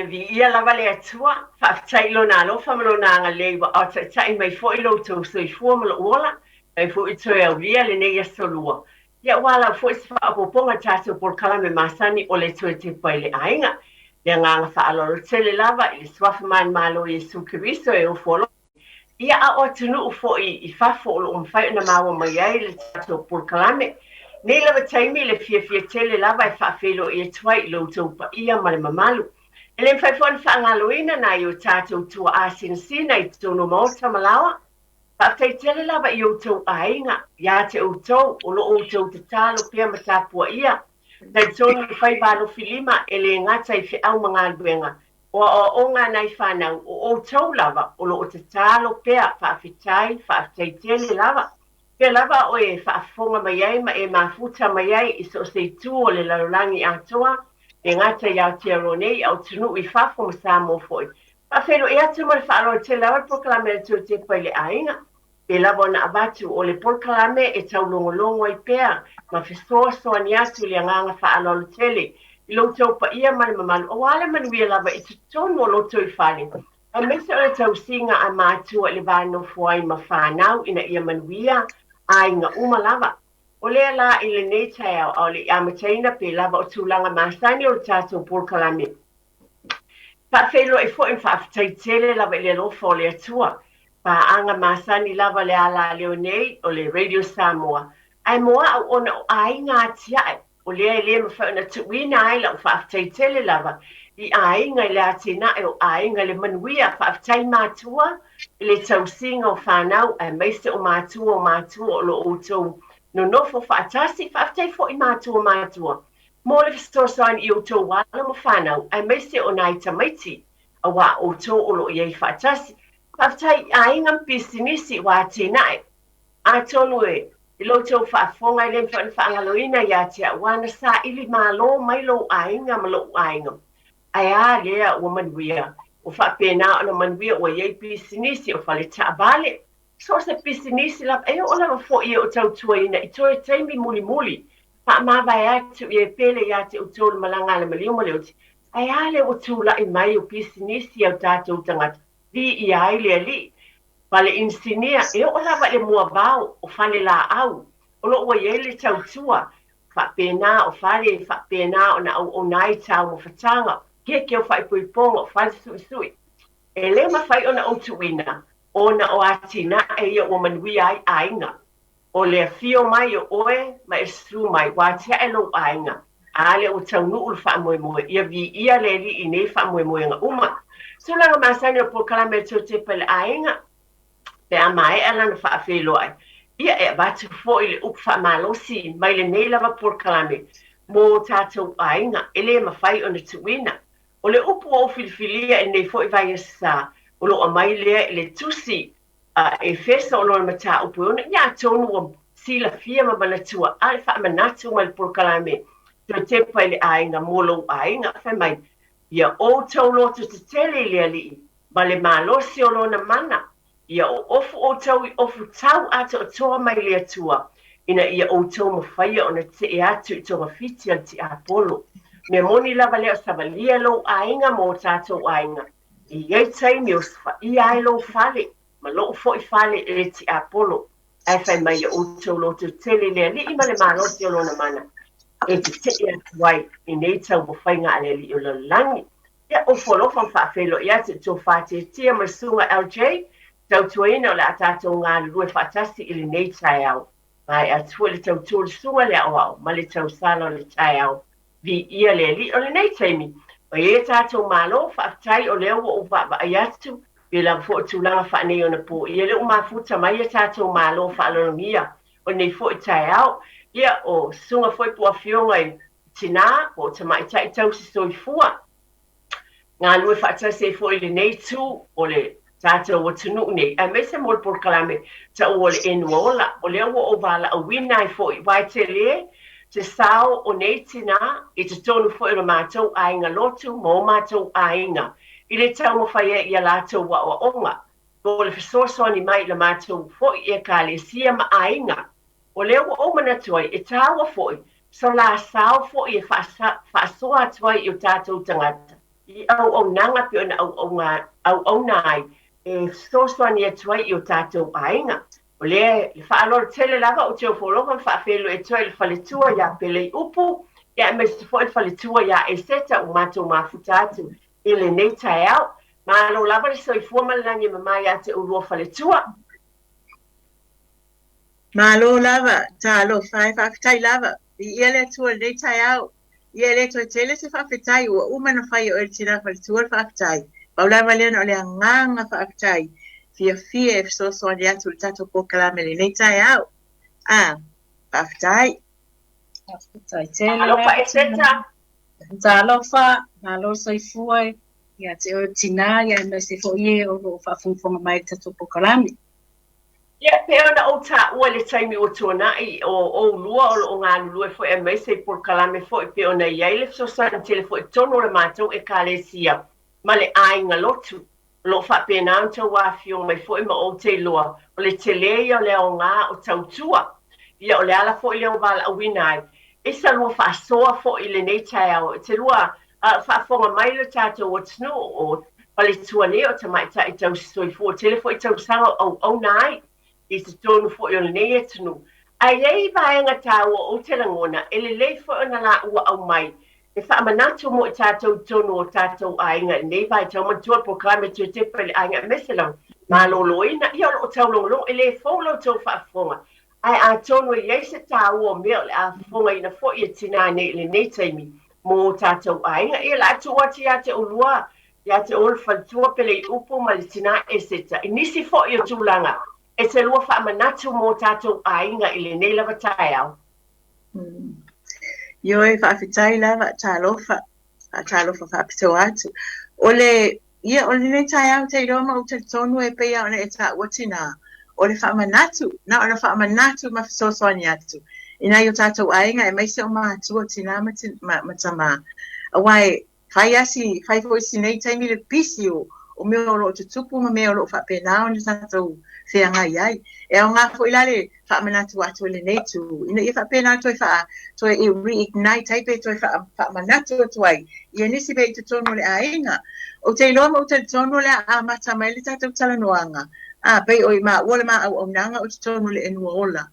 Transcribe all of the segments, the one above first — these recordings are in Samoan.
Ia viia lava le Atua, faafetai i Lona alofa ma Lona agalelei ua aotaitai mai foi lo outou soifua ma lou ola, mai foi toe aulia lenei aso lua. Ia ua ala foi se faaopoopoga i le tatou polokalame masani o le Toe Tepa i le Aiga. Le agaga faaaloalo tele lava i le Suafa Manumalo o Iesu Keriso e ofo alofa Ia, a o atunuu foi i fafo o lo o mafai ona maua mai ai le tatou polokalame. Nei lava taimi le fiafia tele lava e faafeiloai atu ai i lo outou paia ma le mamalu. E le mafai foi ona faagaloina nai o tatou tuaa sinasina i totonu o maota ma laoa. Faafetai tele lava i outou aiga, ia te outou o lo o outou tatalo pea ma tapuaia. Talitonu le faiva alofilima e le gata i feau ma galuega, O aoaoga a nai fanau, o outou lava o lo o tatalo pea, faafetai, faafetai tele lava. Pea lava oe e faafofoga mai ai ma e mafuta mai ai i so o se itu o le lalolagi atoa, le gata i Aotearoa nei, a o atunuu i fafo ma Samoa foi. Faafeiloai atu ma le faaaloalo tele lava le polokalame a le Toe Tepa i le Aiga. Pei lava ona avatu, o le polokalame e taulogologo ai pea ma fesoasoani atu i le agaga faaaloalo tele i lo outou paia ma le mamalu aua le manuia lava i totonu o lotoifale, aemaise o le tausiga a matua i le va nofo ai ma fanau ina ia manuia aiga uma lava. O lea la i lenei taeao, a o le i amataina pei lava o tulaga masani o le tatou polokalame, Faafeiloai foi ma faafetai tele lava i le alofa o le Atua. Paaga masani lava le alaleo nei o le Radio Samoa, ae mo a'u ona o aiga atia'e, o lea e le mafai ona tuuina ai la'u faafetai tele lava i aiga i le atinae o aiga i le manuia. Faafetai matua i le tausiga o fanau aemaise o matua o matua o lo outou nonofo faatasi. Faafetai foi matua o matua Mo le fesoasoani i outou alo ma fanau, aemaise o nai tamaiti, auā outou o lo o i ai faatasi. Faafetai i aiga ma pisinisi ua atinae. Atonu e, i lo outou faafofoga e le mafai ona faagaloina ia te au, ua na saili malo mai lou aiga ma lo'u aiga. Ae a lea ua manuia? Ua faapena ona manuia ua i ai pisinisi o fale taavale, so o se pisinisi lava, e oo lava foi e o tautuaina i toe taimi mulimuli Faamavae atu ia e pele ia te outou le malaga a le maliu ma le oti, ae a lea ua tulai mai o pisinisi a o tatou tagata, viia ai le Alii. Fale inisinia, e oo lava i le moavao o fale laau, o lo o ua i ai le tautua, faapena o fale e faapena ona auauna ai taumafataga, keke o faaipoipoga, o fale suisui. E le mafai ona ou tuuina, ona o atinae ia ua manuia ai aiga. O le afio mai o oe ma e susu mai, ua atiae lou aiga, a lea ua taunuu le faamoemoe, ia viia le Alii i nei faamoemoega uma. Tulaga masani o polokalame a Totepa i le aiga, pe a maea lana faafeiloai, ia e avatu foi le upu faamalosi mai lenei lava polokalame mo tatou aiga e le mafai ona tuuina. O le upu ua ou filifilia i lenei foi vaiaso sa, o lo o aumai lea i le tusi a Efeso o lona mataupu e ono, ia atonu ua silafia ma manatua a le faamanatu mai le polokalame Toe Tepa i le Aiga mo lou aiga, fai mai, Ia outou loto tetele i le Alii ma le malosi o lona mana, ia oofu outou i ofu tau atoatoa mai le Atua, ina ia outou mafaia ona tee atu i togafiti a le tiapolo. Mea moni lava lea o savalia lou aiga ma o tatou aiga. E i ai taimi e osofaia ai lou fale ma lou foi fale e le tiapolo, ae fai mai ia outou loto tele i le Alii ma le malosi o lona mana, e tetee atu ai i nei taumafaiga a le Alii o le lalolagi. Ia, ofo alofa ma faafeiloai atu i le Tofa Tiatia ma le Susuga LJ, tautuaina o le a tatou galulue faatasi i lenei taeao. Maea atu foi le tautua o le Susuga i le Aoao ma le tausala o le taeao. Viia le Alii. O lenei taimi, ua i ai a tatou Malo, faafetai o lea ua ou vaavaai atu, pei lava foi o tulaga faaneionapo, ia lea ua mafuta mai a tatou Malo faaaloalogia o lenei foi taeao. Ia, o susuga foi po o afioga i tina, po o tamaitai tausi soifua, galue faatasi ai foi i lenei itu o le tatou atunuu nei, aemaise mo le polokalame taua o le Enua Ola. O lea ua ou valaauina ai foi, aua e tele se sao o nei tinā i totonu foi o le matou aiga lotu ma o matou aiga i le taumafai ai i a latou aoaoga, po o le fesoasoani mai i la matou foi Ekalesia ma aiga. O lea ua ou manatu ai, e taua foi so la sao foi e faasoa atu ai i o tatou tagata. i auaunaga pei ona auauna ai e fesoasoani atu ai i o tatou aiga. O lea le faaaloalo tele lava ou te ofo alofa ma faafeiloai atu ai i le faletua ia Peleiupu, ia aemaise foi le faletua ia Eseta ua matou mafuta atu i lenei taeao. Malo lava le soifua ma le lagi e mama ia te oulua faletua. Malo lava, talofa e, faafetai lava. Viia le Atua i lenei taeao. Ia e le toe tele se faafetai, ua uma ona fai e oe le tina faletua le faafetai. Pau lava lea na o le agaga faafetai fiafia e fesoasoani atu i le tatou polokalame i lenei taeao. A, faafetai. Faafetai tele Talofa lava tina. Eseta. Talofa, malo soifua ia te oe tina, ia aemaise foi e o lo o faafogafoga mai i le tatou polokalame. Ia, pei ona ou taua i le taimi ua tuanai, o oulua o lo o galulue foi aemaise i polokalame foi pei ona i ai le fesoasoani tele foi i totonu o le matou Ekalesia ma le aiga lotu. O lo o faapena ona tauafio mai foi ma ou te iloa o le tele ia o le aoga o tautua. Ia, o le ala foi lea ua valaauina ai i sa lua faasoa foi i lenei taeao. E te lua A o faafofoga mai lo tatou atunuu, o faletua nei o tamaitai tausisoifua, tele foi tausaga o auauna ai i totonu foi o lenei atunuu. Ae i ai vaega taua ou te lagona e lelei foi ona laua aumai e faamanatu mo i tatou i totonu o tatou aiga i lenei vaitau. Manatua le polokalame Toe Tepa i le Aiga aemaise lava maloloina, ia o lo o taulogologo, e le fou la outou faafofoga, Ae atonu e i ai se taua o mea o le a fofogaina foi e tinā nei i lenei taimi mō ō tātou aiga. Ia, o le a tuu atu ia te oulua, ia te oe le faletua Peleiupu ma le tinā Eseta, i nisi foi o tulaga e te lua faamanatu mō tātou aiga i lenei lava taeao. Ioe, faafetai lava, talofa, faatalofa faapitoa atu. O le Ia, o lenei taeao ou te iloa ma ou talitonu e pei lava ona e taua tinā, o le faamanatu, na ona faamanatu ma fesoasoani atu i nai o tatou aiga aemaise o matua, o tinā ma, ma, ma tamā. Aua e fai lava si, fai foi si nei taimi le pisi o, o mea o lo o tutupu ma mea o lo o faapena ona tatou feagai ai. E aoga foi la le faamanatu atu e lenei itu, ina ia faapena toe faa, toe reignite ai pe toe faamanatu atu ai ia nisi mea i totonu o le aiga. Ou te iloa ma ou talitonu o le a amata mai le tatou talanoaga, a, pei o i maua le ma auaunaga o totonu o le Enua Ola,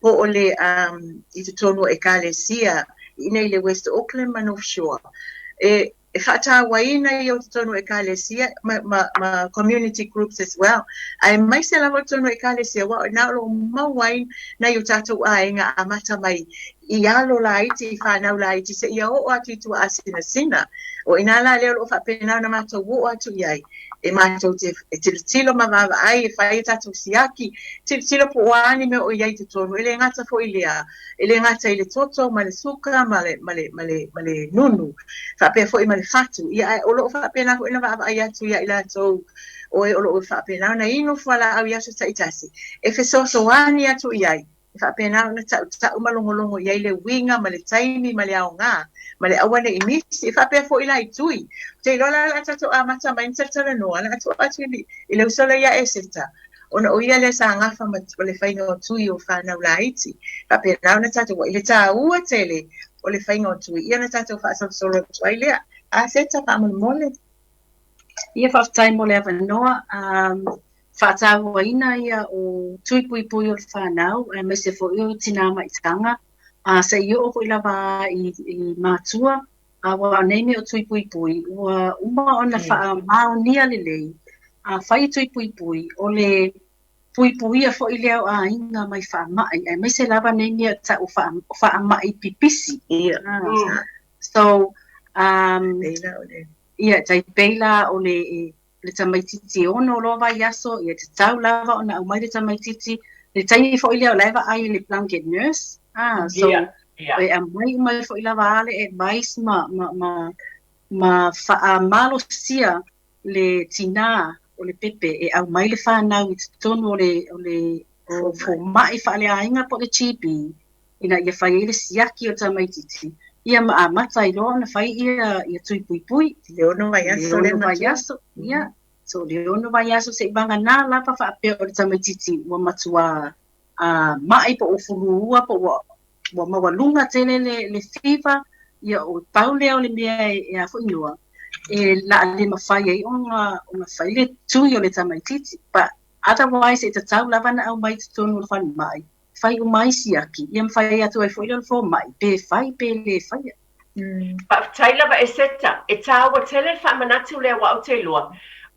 po o le, um, i totonu o Ekalesia i inei i le West Auckland ma North Shore. E, e faatauaina ia o totonu o Ekalesia ma, ma, ma community groups as well. Aemaise lava o totonu o Ekalesia, aua o ina o lo o maua ai nai o tatou aiga amata mai i alo laiti, i fanau laiti, seia oo atu i tuaasinasina. O ina la lea o lo o faapena ona matou oo atu i ai, e matou te e tilotilo ma vaavaai, e fai a tatou siaki, tilotilo po o a ni mea o i ai i totonu. E le gata foi i lea, e le gata i le toto ma le suka ma le, ma le, ma le, ma le nunu, faapea foi ma le fatu. Ia, ae o lo o faapena foi ona vaavaai atu ia i latou o e o lo o faapena ona inu fualaau i aso taitasi, e fesoasoani atu i ai, e faapena ona tautau ma logologo i ai le uiga ma le taimi ma le aoga ma le aua ne i misi. E faapea foi la i tui. Ou te iloa la o le a tatou amata mai ona talatalanoa, o le a tuu atu i le uso lea ia Eseta, ona o ia lea sa gafa ma le faiga o tui o fanau laiti. Faapena ona tatou, i le taua tele o le faiga o tui, ia ona tatou faasolosolo atu ai lea. A Seta, faamolemole. Ia, faafetai mo le avanoa. Faatauaina ia o tui puipui o le fanau, aemaise foi o tinā maitaga, se i oo foi lava i matua, aua o nei mea o tui puipui, ua uma ona faamaonia lelei, afai e tui puipui, o le puipuia foi lea o aiga mai faamai, aemaise lava nei mea tau o faamai pipisi. Ia. So, ia, tai pei la o le le tamaitiiti e ono loa vaiaso, ia tatau lava ona aumai le tamaitiiti. Le taimi foi lea o la e vaai i le blanket nurse. Ah, so Ia, ia. e aumai uma ai foi lava a le advice ma, ma, ma, ma faamalosia le tinā o le pepe e aumai le fanau i totonu o le, o le o fomai faaleaiga po o le GP ina ia fai ai le siaki o le tamaitiiti, ia ma amata ai loa ona fai ia, ia tui puipui. Le ono vaiaso le ono vaiaso, ia. So le ono vaiaso se'i vagana lava faapea o le tamaitiiti ua matuā ma'i po ua fuluua po ua ua maualuga tele le, le fever, ia o pau lea o le mea e, e a foi igoa, e le a le mafai ai ona fai le tui o le tamaitiiti. But otherwise e tatau lava ona aumai i totonu o le falemai, fai uma ai siaki, ia ma fai atu ai foi lea o le fomai, pe fai pe le faia. Faafetai lava Eseta, e taua tele le faamanatu lea aua ou te iloa,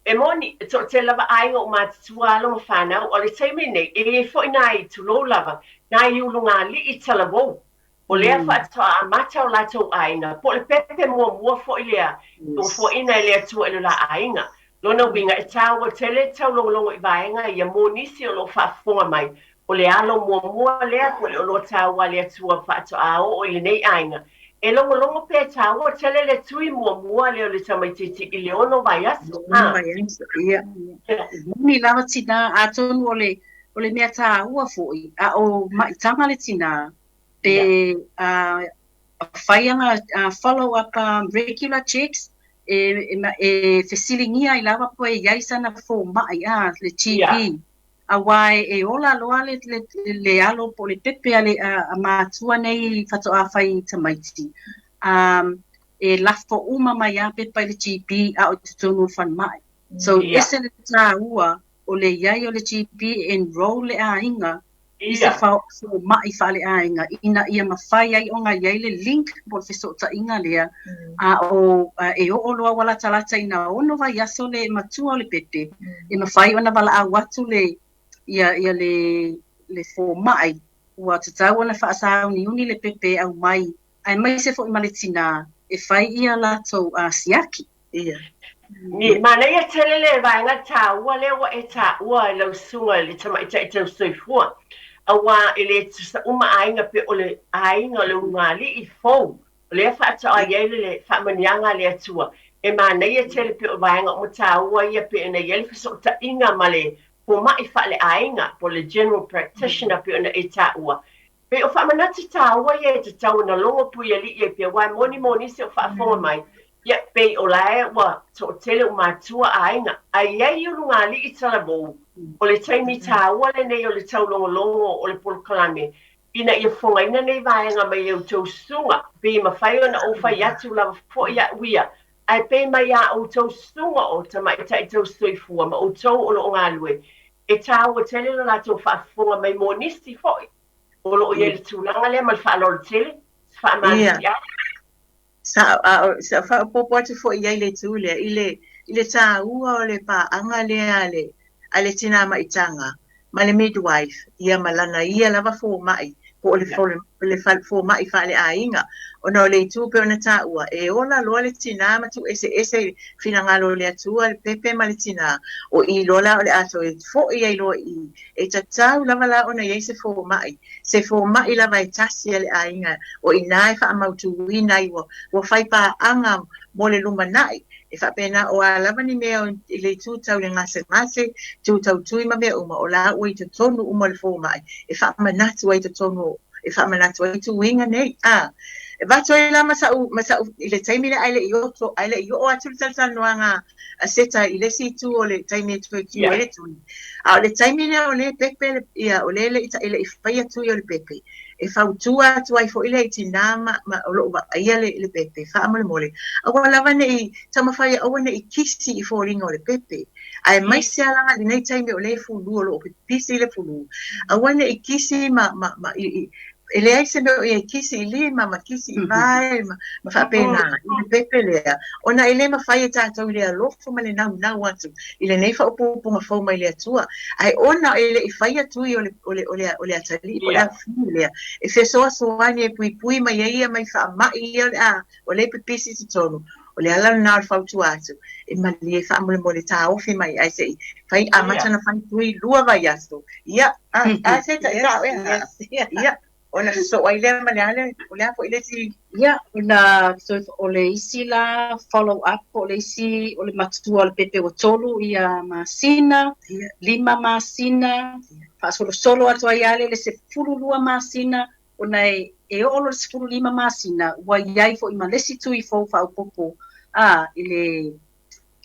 e moni, e toatele lava aiga ua matutua alo ma fanau, o le taimi lenei, e i ai foi nai, tulou lava, nai ulugalii talavou, o lea faatoa amata o latou aiga, po o le pepe muamua foi lea ua foaiina e le Atua i lo la aiga. Lona uiga, e taua tele le taulogologo i vaega ia mo nisi o lo o faafofoga mai, o le alo muamua lea po o le oloa taua a le Atua faatoa oo i lenei aiga. E logologo pea e taua tele le tui muamua lea o le tamaitiiti i le 6 vaiaso. 6 vaiaso, ia. E moni lava tinā, atonu o le, o le mea taua foi, a o maitaga le tinā, pe fai ana follow up regular checks, e fesiligia ai lava po e i ai sana fomai, le GP. Aua e ola loa le alo po o le pepe a le a matua nei faatoa fai tamaiti. E lafo uma mai lava pepa i le GP a o i totonu o le falemai. So, ese le taua o le i ai o le GP e enroll le aiga i se fomai faaleaiga ina ia mafai ai ona i ai le link po o le fesootaiga lea, a o e oo loa ua latalata ina 6 vaiaso le matua o le pepe, e mafai ona valaau atu le ia ia le le fomai ua tatau ona faasauniuni le pepe e aumai, aemaise foi ma le tinā e fai ia latou siaki. Ia. Ni, manaia tele le vaega taua lea ua e taua e lau susuga i le tamaitai tausoifua, aua e le tutusa uma aiga pe o le aiga o le ulugalii fou, o lea faatoa i ai le faamanuiaga a le Atua. E manaia tele pe o vaega uma taua ia pe ona i ai le fesootaiga ma le fomai faaleaiga po o le general practitioner pe ona e taua. Pei o faamanatu taua ia e tatau ona logo puialii ai pea, aua e moni mo nisi o faafofoga mai, ia, pei o la e ua toatele ua matua aiga, ae i ai ulugalii talavou, o le taimi taua lenei o le taulogologo o le polokalame, ina ia fofogaina nei vaega mai e outou susuga, pei e mafai ona ou fai atu lava foi a'u ia, ae pei mai a outou susuga o tamaitai tausisoifua ma outou o lo o galue, e taua tele lo latou faafofoga mai mo nisi foi o lo o i ai le tulaga lea ma le faaaloalo tele, se faamalosiau. Sa, a o sa faaopoopo atu foi i ai le itu lea i le i le taua o le paaga lea a le a le tinā maitaga ma le midwife, ia ma lana ia lava fomai po o le le fomai faaleaiga, ona o le itu pei ona taua, e ola loa le tinā ma tuueseese finagalo o le Atua, le pepe ma le tinā, o i loa la o le a toe foi ai loa i i. E tatau lava la ona i ai se fomai, se fomai lava e tasi a le aiga, o i ina e faamautuina ai ua ua fai paaga mo le lumanai, e faapena o a lava ni mea i le itu tau le gasegase, itu tau tui ma mea uma, o la ua i totonu uma o le fomai e faamanatu ai i totonu e faamanatu ai tuiga nei. A e avatu ai la ma sa'u ma sa'u i le taimi lea ae le i oto ae le i oo atu le talatalanoaga a Seta i le isi itu o le taimi e toe kiu ai le tui. A o le taimi lea o lea e pepe ia o lea e le i e le i faia tui o le pepe, e fautua atu ai foi lea i tinā ma ma o lo o vaaia le le pepe, faamolemole, aua lava ne i taumafai aua ne i kisi i foliga o le pepe. Aemaise lava la lenei taimi o lea e fulu o lo o pipisi le fulu, aua ne i kisi ma ma ma i i e leai se mea o i ai kisi i lima ma kisi i vae ma, ma faapena i le pepe lea, ona e le mafai e tatou i le alofa ma le naunau atu i lenei faaopoopoga fou mai le Atua. Ae ona e le i faia tui o le, o le, o le, o le atalii po o le afafine lea, e fesoasoani e puipui mai ai ia mai faamai ia o le a, o lea e pipisi i totonu. O le ala lena o le fautua atu, e malie faamolemole taofi mai ae se i fai amata ona fai tui 2 vaiaso. Ia, a, a se ta sa oe ha. Ia, ona sosoo ai lea ma le a le, o le a foi le isi. Ia, ona toe o le isi la follow up po o le isi o le matua o le pepe ua 3 ia masina, 5 masina, faasolosolo atu ai lava lea i le 12 masina, ona e oo loa i le 15 masina ua i ai foi ma le isi tui fou faaopoopo a i le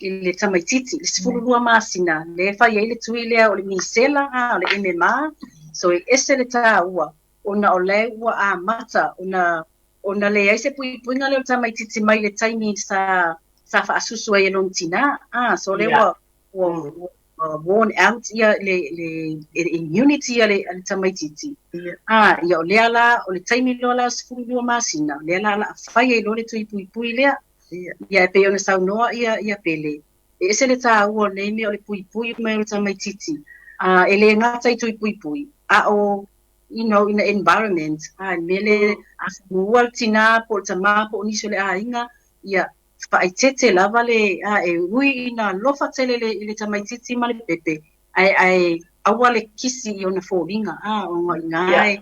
i le tamaitiiti, le 12 masina, lea e fai ai le tui lea o le misela, a o le MMR. So e ese le taua ona o lea ua amata ona leai se puipuiga lea o le tamaitiiti mai le taimi sa sa faasusu ai e lona tinā. A, so lea ua, ua, ua worn out ia le, le, le immunity a le, a le tamaitiiti. A, ia o lea la, o le taimi loa la o 12 masina, lea la o le a fai ai loa le tui puipui lea. Ia e pei ona saunoa ia, ia Pele, e ese le tāua o nei mea o le puipui mai o le tamaitiiti. A, e le gata i tui puipui, a o you know, in the environment, a, i le mea lea, a fua le tinā po o le tamā po o nisi o le aiga, ia, faaeteete lava le, a, e ui ina alofa tele le, i le tamaitiiti ma le pepe, ae, ae aua le kisi i ona foliga, a, ona i ina e,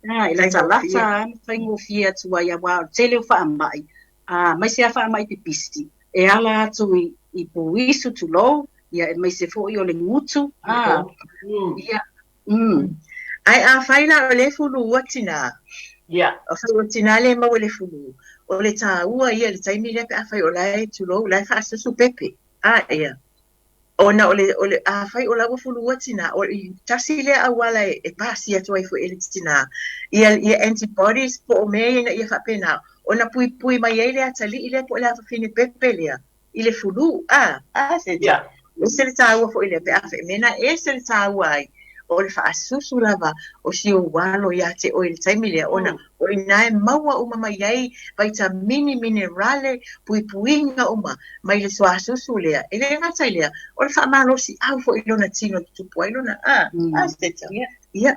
a, e latalata a ma faigofie atu ai, aua o le tele o faamai, a, aemaise lava faamai pipisi, e ala atu i, i puisu, tulou, ia, aemaise foi o le gutu, a, ia, Mm. Ae afai la o lea e fulua tinā, afai o tinā lea e maua i le fulu, o le tāua ia i le taimi lea pe afai o la e, tulou, la e faasusu pepe, a ia, ona o le, o le, afai o la ua fulua tinā, o le tasi lea auala e, e pasi atu ai foi e le tinā, ia, ia antibodies po o mea ia ina ia faapena, ona puipui mai ai le atalii lea po o le afafine pepe lea, i le fulu, a, a, se, ese le tāua foi lea, pe a mea ese le tāua ai, o le faasusu lava o si ou alo iā te oe i le taimi lea, ona o i ina e maua uma mai ai vaitamini, minerale, puipuiga uma mai le suasusu lea. E le gata i lea, o le faamalosiau foi i lona tino e tutupu ai lona, a, a, se Ia,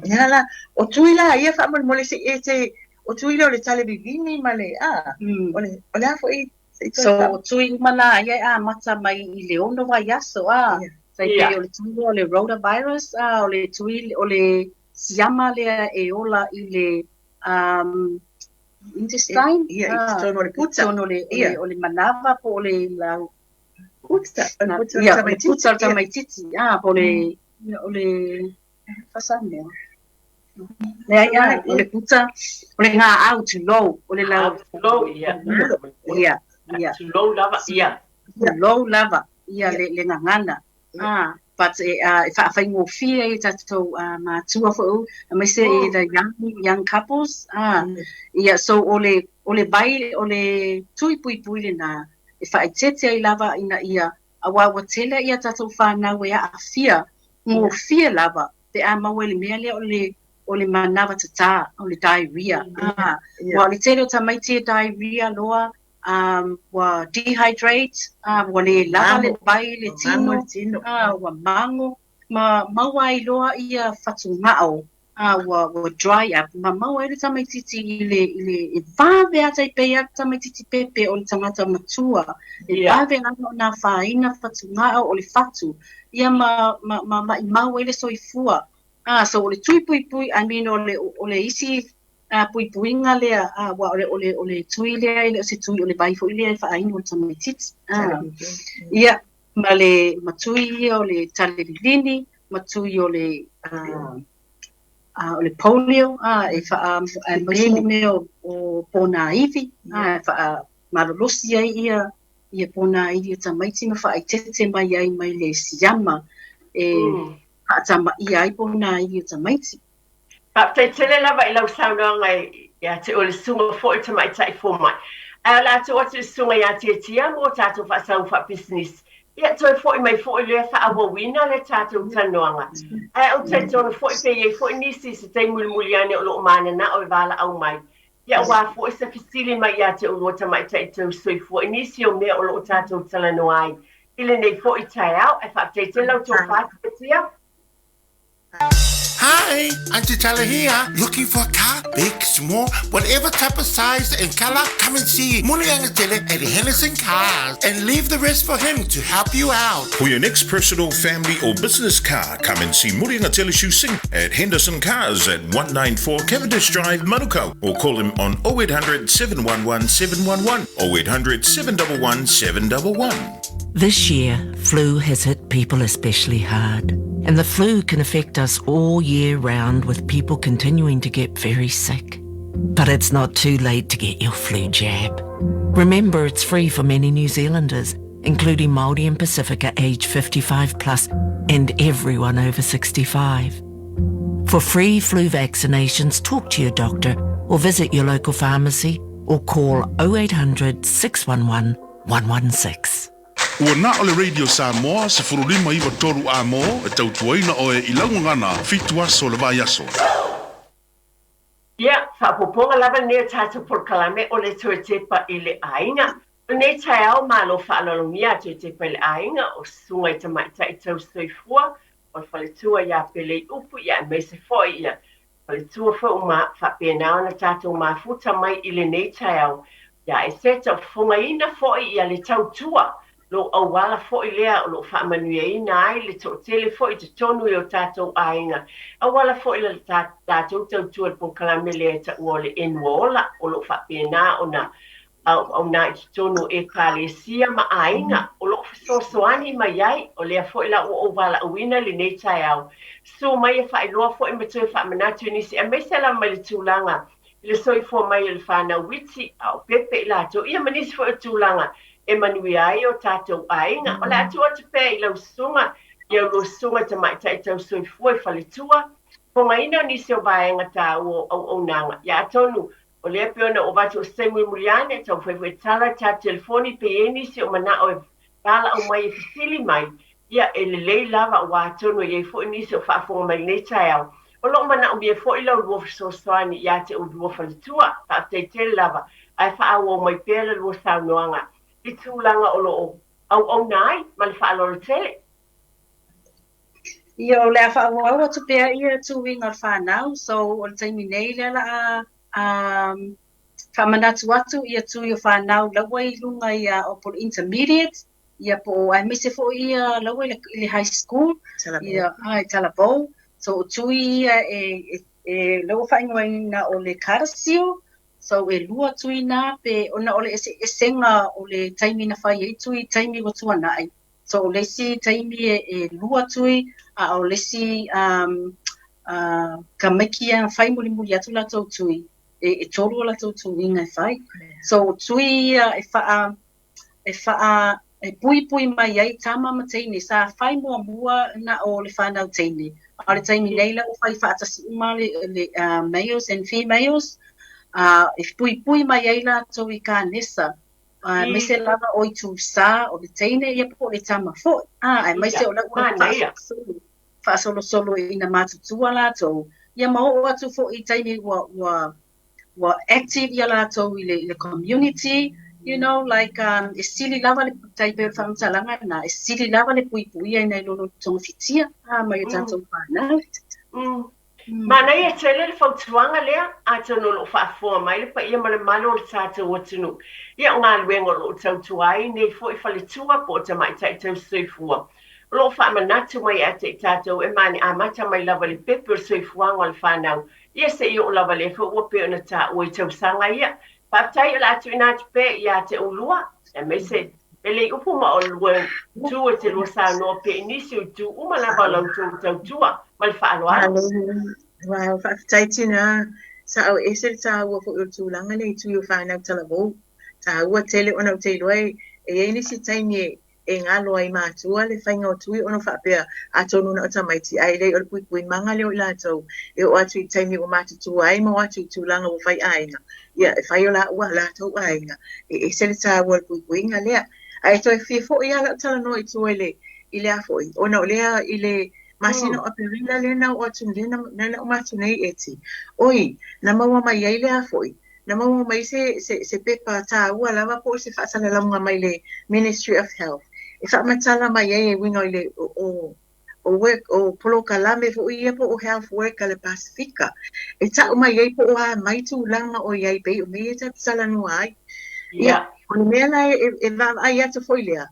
ia la, o tui la ia faamolemole se i e te, o tui lea o le tale vivini ma le, a, o le, o le a foi So, o tui uma lā ia e amata mai i le ono vaiaso, a, tai pei o le tui lea o le rotavirus, a, o le tui, o le siama lea e ola i le um, intestine, ia, i totonu o le puta, totonu o le, o le manava po o le lau, puta, o le puta o le tamaitiiti, puta o le tamaitiiti, a, po o le, o le, Fasamoa. Leai a, o le puta, o le gaau, tulou, o le lau. Tulou, ia. Ia, ia. Tulou lava, ia. Tulou lava, ia le, le gagana. Ah, but e, uh, e faafaigofie ai tatou uh, matua foi, aemaise oh. i the young, young couples. Ah, ia, so o le, o le vai, o le tui puipui lena, e faaeteete ai lava ina ia, aua ua tele ia tatou whanau e aafia gofie lava pe a maua i le mea lea o le o le manava tatā, o le diarrhea. Ah, ua o le tele o tamaiti e diarrhea loa, um, ua dehydrate, ah, ua le lava le vai i le tino, ah, ua mago, ma maua ai loa ia fatugao, ah, ua, ua dry up, ma maua ai le tamaitiiti i le, i le, e vave lava tai pei lava le tamaitiiti pepe o le tagata matua, e vave lava ona afaina fatugao o le fatu, ia ma, ma, ma maʻimau ai le soifua. Ah, so o le tui puipui, I mean o le, o le isi ah, puipuiga lea, ah, ua o le, o le, o le tui lea e le o se tui, o le vai foi lea e faainu e le tamaitiiti. Ah, ia, ma le, ma tui ia o le tale lilini, ma tui o le, ah, ah, o le polio, ah, e faa, aemaise mo mea o, o pōnāivi, ah, e faamalolosi ai ia, ia pōnāivi o tamaiti ma faaeteete mai ai mai le siama e faatamaia ai pōnāivi o tamaiti. Faafetai tele lava i lau saunoaga ia te oe le susuga foi o Tamaitai Fomai. Ae o le a tuu atu i le susuga ia Tiatia mo tatou faasau faapisinisi. Ia toe foi mai foi lea faaauauina le tatou talanoaga. Ae ou te talitonu foi pe i ai foi nisi i se taimi mulimuli ane o lo o mananao e valaau mai. Ia aua foi se fesili mai ia te oulua tamaitai tausoifua i nisi o mea o lo o tatou talanoa ai i lenei foi taeao. Ae faafetai tele lau tofa Tiatia. Hi, Auntie Tala here. Looking for a car? Big, small, whatever type of size and color, come and see Mulianga at Henderson Cars and leave the rest for him to help you out. For your next personal, family or business car, come and see Mulianga Teleshu Singh at Henderson Cars at 194 Cavendish Drive, Manukau, or call him on 0800 711 711, 0800 711 711. This year, flu has hit people especially hard. And the flu can affect us all year round with people continuing to get very sick. But it's not too late to get your flu jab. Remember, it's free for many New Zealanders, including Māori and Pacifica age 55 plus and everyone over 65. For free flu vaccinations, talk to your doctor or visit your local pharmacy or call 0800 611 116. Ua na o le Radio Samoa 15 93 A-mo e tautuaina oe i lau gagana fitu aso o le vaiaso. Ia, faaopoopoga lava lenei o tatou polokalame o le toe tepa i le aiga. O lenei taeao, malo faaaloalogia a toe tepa i le aiga o Susuga i Tamaitai Tausisoifua o le Faletua ia Peleiupu ia aemaise foi ia Faletua foi ua faapena ona tatou mafuta mai i lenei taeao ia e se taufofogaina foi ia le tautua lou auala foi lea o lo o faamanuiaina ai le toatele foi i totonu i o tatou aiga, auala foi le latou tautua i le polokalame lea e taua o le Enua Ola o lo o faapena ona auauna i totonu o Ekalesia ma aiga o lo o fesoasoani mai ai. O lea foi la ua ou valaauina i lenei taeao, susu mai e faailoa foi ma toe faamanatu i nisi, aemaise lava mai le tulaga i le soifua mai o le fanau iti, a o pepe i latou, ia ma nisi foi o tulaga e manuia ai o tatou aiga. O le a tuu atu pea i lau susuga, i au lua susuga tamaitai tausoifua i faletua, fofogaina o nisi o vaega taua o auaunaga. Ia atonu o lea pei ona ou avatu o se taimi mulimuli ane, taumafai foi e tatala le tatou telefoni pe i ai nisi o manao e valaau mai e fesili mai, ia e lelei lava aua atonu e i ai foi nisi o faafofoga mai i lenei taeao o lo o manaomia foi la ulua fesoasoani ia te ulua faletua. Faafetai tele lava ae faaauau mai pea la lua saunoaga i tulaga o lo o auauna ai ma le faaaloalo tele. Ia, o le a faaauau atu pea ia tuiga o le fanau, so o le taimi nei lea la a faamanatu atu ia tui o fanau la ua i luga ia o po o le intermediate, ia po o aemaise foi ia la ua i le high school, ia i talavou. So o tui ia e e la ua faaigoaina o le CADASIL, so e lua tui na pe ona o le eseesega o le taimi na fai ai tui i taimi ua tuanai. So o le isi taimi e lua tui, a o le isi tamaiti ia na fai mulimuli atu latou tui, e tolu a latou tuiga e fai. So o tui ia e faa e faa e puipui mai ai tama ma teine sa fai muamua na o le fanau teine, a o le taimi nei la ua fai faatasi uma le males and females, e puipui mai ai latou i kanesa, aemaise lava o itu sa o le teine ia po o le tama foi, aemaise o la ua faasolosolo faasolosolo ina matutua latou, ia ma oo atu foi i taimi ua ua active ia latou i le community, you know, like e sili lava le tai pei o le faamatalaga lena, e sili lava le puipuia nai lo le togafitia mai o tatou fanau. Manaia tele le fautuaga lea, atonu o lo o faafofoga mai le paia ma le mamalu o le tatou atunuu. Ia, o galuega o lo o tautua ai nei foi faletua po o tamaitai tausisoifua, o lo o faamanatu mai ia te i tatou e mani amata mai lava i le pepe o le soifuaga o le fanau, ia se i oo lava lea foi ua pei ona taua i tausaga ia. Faafetai o le a tuuina atu pea ia te oulua, aemaise e lei upu ma o lua itu e te lua saunoa pea i nisi o itu uma lava o la outou tautua. Ma le faaaloalo. Wow, faafetai tina. Sao e ese le taua foi o le tulaga lea i tui o fanau talavou. Taua tele ona ou te iloa e i ai nisi taimi e e galo ai matua le faiga o tui ona faapea atonu na o tamaiti ae leai o le puipuimaga lea o i latou e oo atu i taimi ua matutua ai ma o atu i tulaga ua fai aiga ia e fai o laua latou aiga e ese le taua o le puipuiga lea. Ae toe fia foi lava lau talanoa i tua i le i le a foi ona o lea i le masina o Aperila lea na oo atu lea na uma atu nei Eti oi na maua mai ai le a foi na maua mai se, se, se pepa tāua lava po o se faasalalauga mai le Ministry of Health e faamatala mai ai e uiga i le o, o, o work, o polokalame foi ia po o health work a le Pasifika e ta'u mai ai po o a mai tulaga o i ai pei o mea ia tatou te talanoa ai. Ia, o le mea la e, e vaavaai atu foi lea,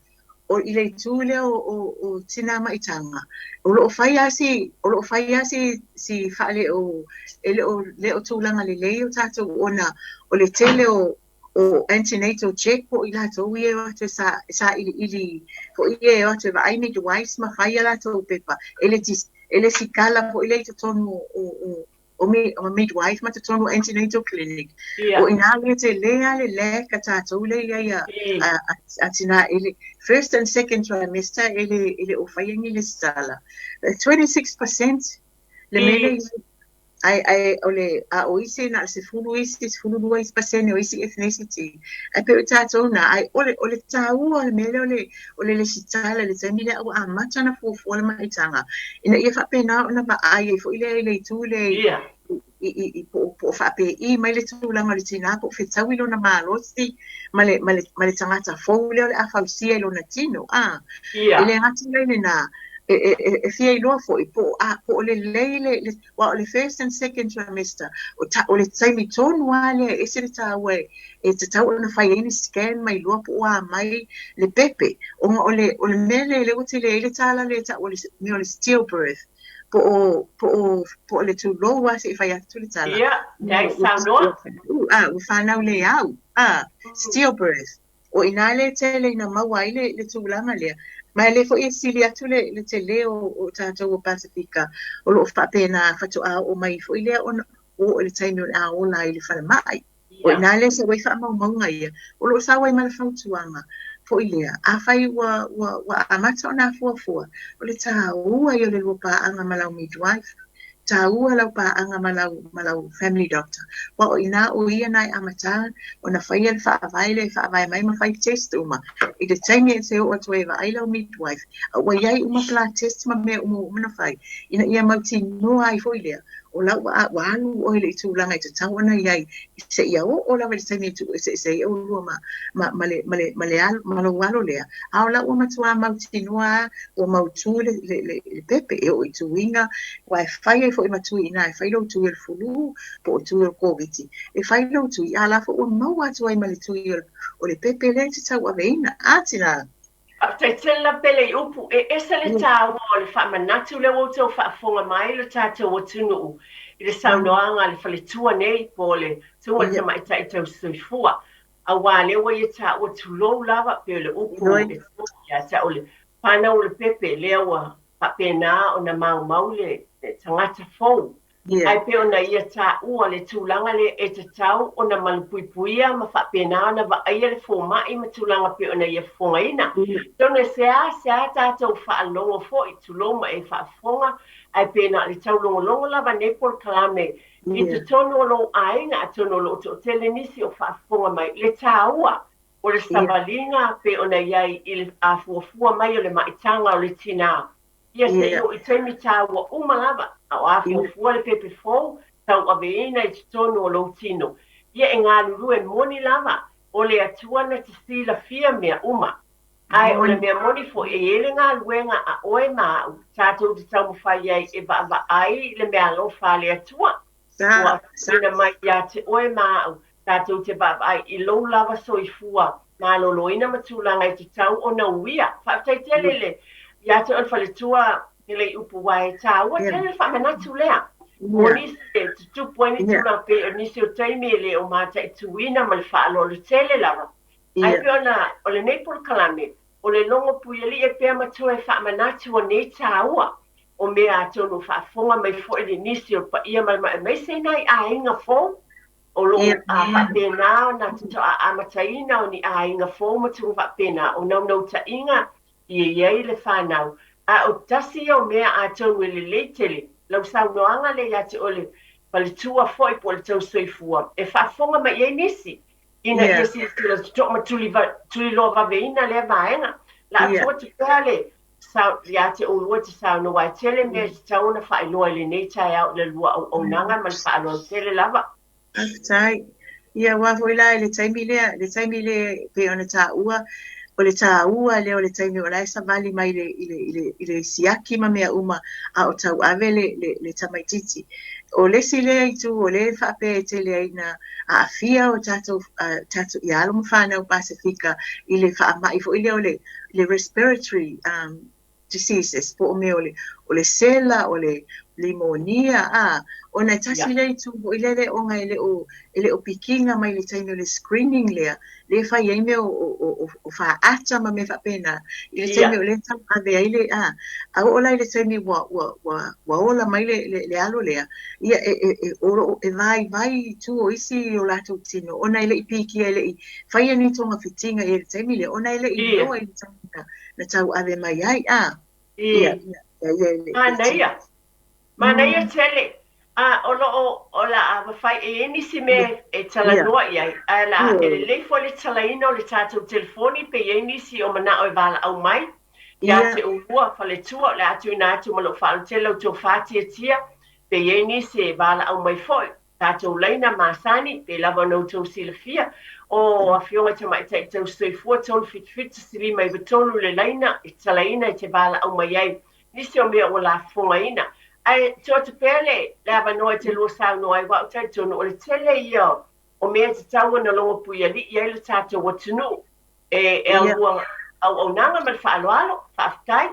o i le itu lea o, o, o tinā maitaga, o lo o fai lava si, o lo o fai lava si, si faale o, e le o, le o tulaga lelei o tatou ona o le tele o, o antenatal check po o i latou ia e o atu e sa, sailiili foi ia e o atu e vaai midwives ma fai a latou pepa, e le, e le sikala foi lea i totonu o, o, o, mi, o midwife ma totonu o antenatal clinic. Yeah. O inā lea tele a le lack a tātou lea i ai a, a, a, a tinā i le first and second trimester e le, e le o whai angi le stala. 26% le mele i. Ae, ae o le, a o isi na o le 10 isi, 12 isi pasene o isi ethnicity. Ae pei o tatou na, ae o le, o le tāua o le mea lea o le, o le lesitala i le taimi lea ua amata ona fuafua le maitaga, ina ia faapena ona vaai ai foi lea i le itu lea i, i, i, i po, po o faapei mai le tulaga o le tinā po o fetaui lona malosi ma le, ma le, ma le tagata fou lea o le a fausia i lona tino. A, e le gata la i lenā, e, e, e, e fia iloa foi po o, a, po o lelei le, le aua o le first and second trimester, o, ta, o le taimi tonu lava lea e ese le tāua e, e tatau ona fai ai ni scan ma iloa po o a mai le pepe, ona o le, o le mea lea lea ua tele ai le tala lea e tau o le mea o le stillbirth, po o, po o, po o le tulou lava se i fai atu le tala. Ia, e saunoa. Ua, ua fanau le au, a, stillbirth. O i inā lea e tele ina maua ai le, le tulaga lea. Ma e lē foi e sili atu le, le telē o, o tatou o Pasefika o lo o faapena faatoa oo mai foi lea ona oo i le taimi o le a ola ai i le falemai. O i inā lea e sau ai faamaumauga ia, o lo o sau ai ma le fautuaga foi lea, afai ua, ua, ua amata ona afuafua, o le tāua ia o le lua paaga ma lau midwife, tāua lau paaga ma lau, ma lau family doctor, aua o i inā o ia na e amata ona faia le faavae lea e faavae mai ma fai test uma i le taimi e te oo atu ai e vaai lau midwife, a ua i ai uma blood test ma mea uma ua uma ona fai, ina ia mautinoa ai foi lea o la ua, ua alu oe i le tulaga e tatau ona i ai seia oo lava i le taimi e tuueseese ai ʻolua ma, ma, ma, le, ma, le, ma, le alo, ma lou alo lea, a o la ua matuā mautinoa lava ua mautū le, le, le, le pepe e oo i tuiga, aua e fai ai foi ma tui inā e fai lou tui o le fulū po o tui o le Koviti, e fai lou tui, a o la foi ua maua atu ai ma le tui o le, o le pepe lea e te tauaveina. A tinā! Faafetai tele la Pele i upu e ese le tāua o le faamanatu lea ua outou faafofoga mai lo tatou atunuu i le saunoaga a le faletua nei po o le susuga i le tamaitai tausisoifua auā lea ua ia tāua tulou lava pei o le upu e ia te au le whanau o le pepe lea ua faapena ona maumau le tagata fou Ae pei ona ia taua le tulaga lea e tatau ona malupuipuia ma faapena ona vaaia le fomai ma tulaga pei ona ia fofogaina. Atonu e seasea tatou faalogo foi, tulou ma e faafofoga, ae pe na o le taulogologo lava nei polokalame i totonu o lou aiga, atonu o lo o toatele nisi o faafofoga mai le taua o le savaliga pei ona i ai i le afuafua mai o le maitaga o le tinā. Ia se i oo i taimi tāua uma lava, a o afuafua le pepe fou, tauaveina i totonu o lou tino. Ia e galulue moni lava, o le Atua na te silafia mea uma. Ae o le mea moni foi, e i ai le galuega a oe ma a'u, tatou te taumafai ai e vaavaai le meaalofa a le Atua, ua tuuina mai ia te oe ma a'u, tatou te vaavaai i lou lava soifua maloloina ma tulaga e tatau ona uia. Faafetai tele i le ia te oe le faletua Keleiupu aua e tāua tele le faamanatu lea. Mo nisi e tutupu ai ni tulaga pei o nisi o taimi e le o mataituina ma le faaaloalo tele lava. Ae pei ona o lenei polokalame, o le logo puialii e pea ma toe faamanatu o nei tāua o mea atonu o faafofoga mai foi le nisi o le paia ma le mamalu aemaise i nai aiga fou o lo o faapena ona amataina o ni aiga fou ma tulaga faapena, o naunautaiga ia i ai le fanau. A o tasi ia o mea atonu e lelei tele lau saunoaga lea ia te oe le faletua foi po o le tausoifua e faafofoga mai i ai nisi ina ia silasila totoa ma tuliloa vaveina lea vaega. O le a tuu atu pea le ia te oulua te saunoa aua e tele mea e tatau ona faailoa i lenei taeao i le lua auaunaga ma le faaaloalo tele lava. Faafetai. Ia aua foi la i le taimi lea, le taimi lea e pei ona taua, o le taua lea o le taimi o la e savali mai i le, i le, i le, i le siaki ma mea uma a o tauave le, le, le tamaitiiti. O le isi lea itu o lea e faapea e tele ai ina aafia o tatou, tatou ia alo ma fanau Pasefika i le faamai foi lea o le, le respiratory diseases po o mea o le, o le sela, o le limonia, a, ona e tasi lea itu foi lele ona e le o, e le o pikiina mai i le taimi o le screening lea, lea e fai ai mea o, o, o, o faata ma mea faapena, i le taimi o lea e tauave ai le, a, a oo la i le taimi ua, ua, ua, ua ola mai le, le, le alo lea, ia, e, e, e, o lo o, e vaivai i tua o isi o latou tino, ona e le i pikia, e le i faia ni togafitiga i le taimi lea, ona e le i iloa i le taimi na, na tauave mai ai, a, ia, ia, ia, ia, Manaia, manaia tele. A o lo o, o le a mafai e i ai nisi mea e talanoa i ai, ae o le a, e lelei foi le talaina o le tatou telefoni pe i ai nisi o manao e valaau mai ia te oulua, faletua, o le a tuuina atu ma lou faaaloalo tele la outou faatiatia, pe i ai nisi e valaau mai foi, tatou laina masani, pei lava ona outou silafia, o Afioga i Tamaitai Tausisoifua 377 159 le laina e talaina e te valaau mai ai nisi o mea ua lafofogaina. Ae tuu atu pea le le avanoa e te lua saunoa ai, aua ou te talitonu o le tele ia o mea e tatau ona logopuialii ai lo tatou atunuu e e aulua auaunaga ma le faaaloalo. Faafetai.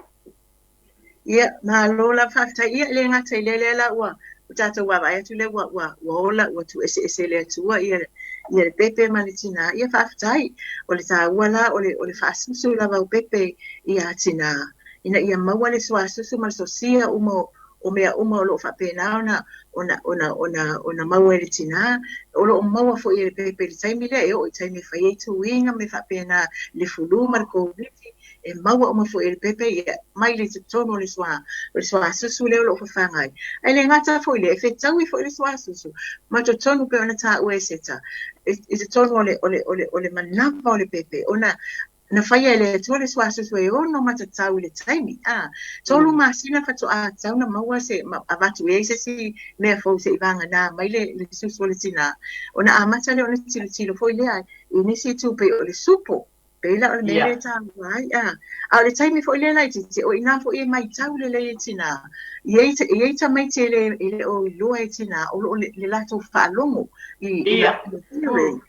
Ia, malo lava faafetai. Ia, e le gata i lea, lea la ua ua tatou vaavaai atu lea ua ua ua ola ua tuueseese e le Atua ia ia le pepe ma le tinā. Ia faafetai. O le taua la o le o le faasusu lava o pepe iā tinā ina ia maua le suasusu ma le sosia uma o o mea uma o lo o faapena ona ona ona ona ona maua e le tinā. O lo o maua foi e le pepe i le taimi lea e oo i taimi e fai ai tuiga ma mea faapena, le fulu ma le Koviti, e maua uma foi e le pepe ia mai le totonu o le sua o le suasusu lea o lo o fafaga ai. Ae le gata foi i lea, e fetaui foi le suasusu ma totonu pei ona taua e Seta i totonu o le o le o le o le manava o le pepe ona na faia e le Atua le suasusu e ono matatau i le taimi, a, tolu masina faatoa tatau ona maua se, ma avatu i ai se isi mea fou se'i vagana mai le, le susu o le tinā, ona amata lea ona tilotilo foi lea i nisi itu pei o le supo, pei la o le mea lea e taua ai, a. A o le taimi foi lea laitiiti, o i ina foi e maitau lelei e tinā, e i ai, e i ai tamaiti e le, e le o iloa e tinā, o lo o le, le latou faalogo i, i le,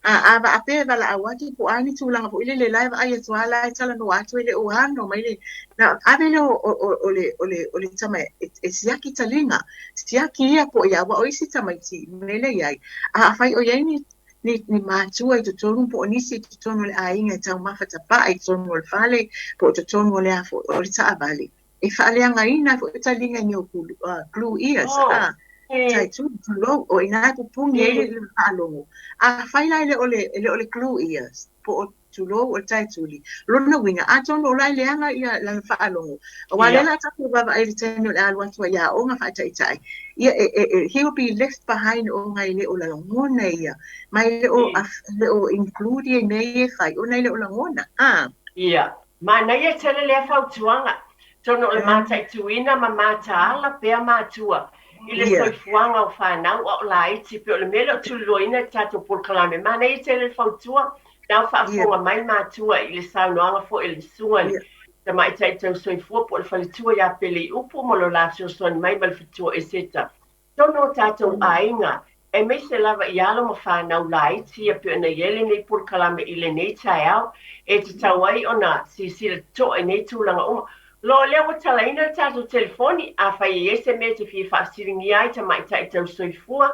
A, a faapea e valaau atu po o a ni tulaga foi lele la e vaai atu lava la e talanoa atu e le o ano mai le na ave lea o, o, o, le, o, le, o le tama e, e siaki taliga, siaki ia po o ia, aua o isi tamaiti i mea lea i ai. A afai o i ai ni, ni, ni matua i totonu po o nisi i totonu o le aiga e taumafa tapaa i totonu o le fale po o totonu o le a foi, o le taavale, e faaleagaina ai foi taliga i mea o glue ears, a, tai tu, tulou, o i ina e pupugi ai le faalogo. Afai la e le o le, e le o le glue ears, po o, tulou, o le tae tuli, lona uiga, atonu o la e leaga ia lana faalogo, aua lea o le a tatou vaavaai i le taimi o le a alu atu ai i aoga faataitai, ia, e, e, e, he will be left behind ona e le o lagona ia, ma e le o, le o include ia i mea ia e fai, ona e le o lagona, a. Ia. Manaia tele lea fautuaga. Atonu o le mataituina ma mataala pea matua i le soifuaga o fanau a o laiti pei o le mea lea o tuliloaina i le tatou polokalame. Manaia tele le fautua na o faafofoga mai matua i le saunoaga foi a le susuga i le Tamaitai Tausoifua po o le faletua ia Peleiupu ma lo la fesoasoani mai ma le fetua Eseta. Totonu o tatou aiga, aemaise lava i alo ma fanau laiti ia pei ona i ai lenei polokalame i lenei taeao, e tatau ai ona silasila totoa i nei tulaga uma. Loa lea ua talaina le tatou telefoni, afai e i ai se mea e te fia faafesiligia ai tamaitai tausoifua,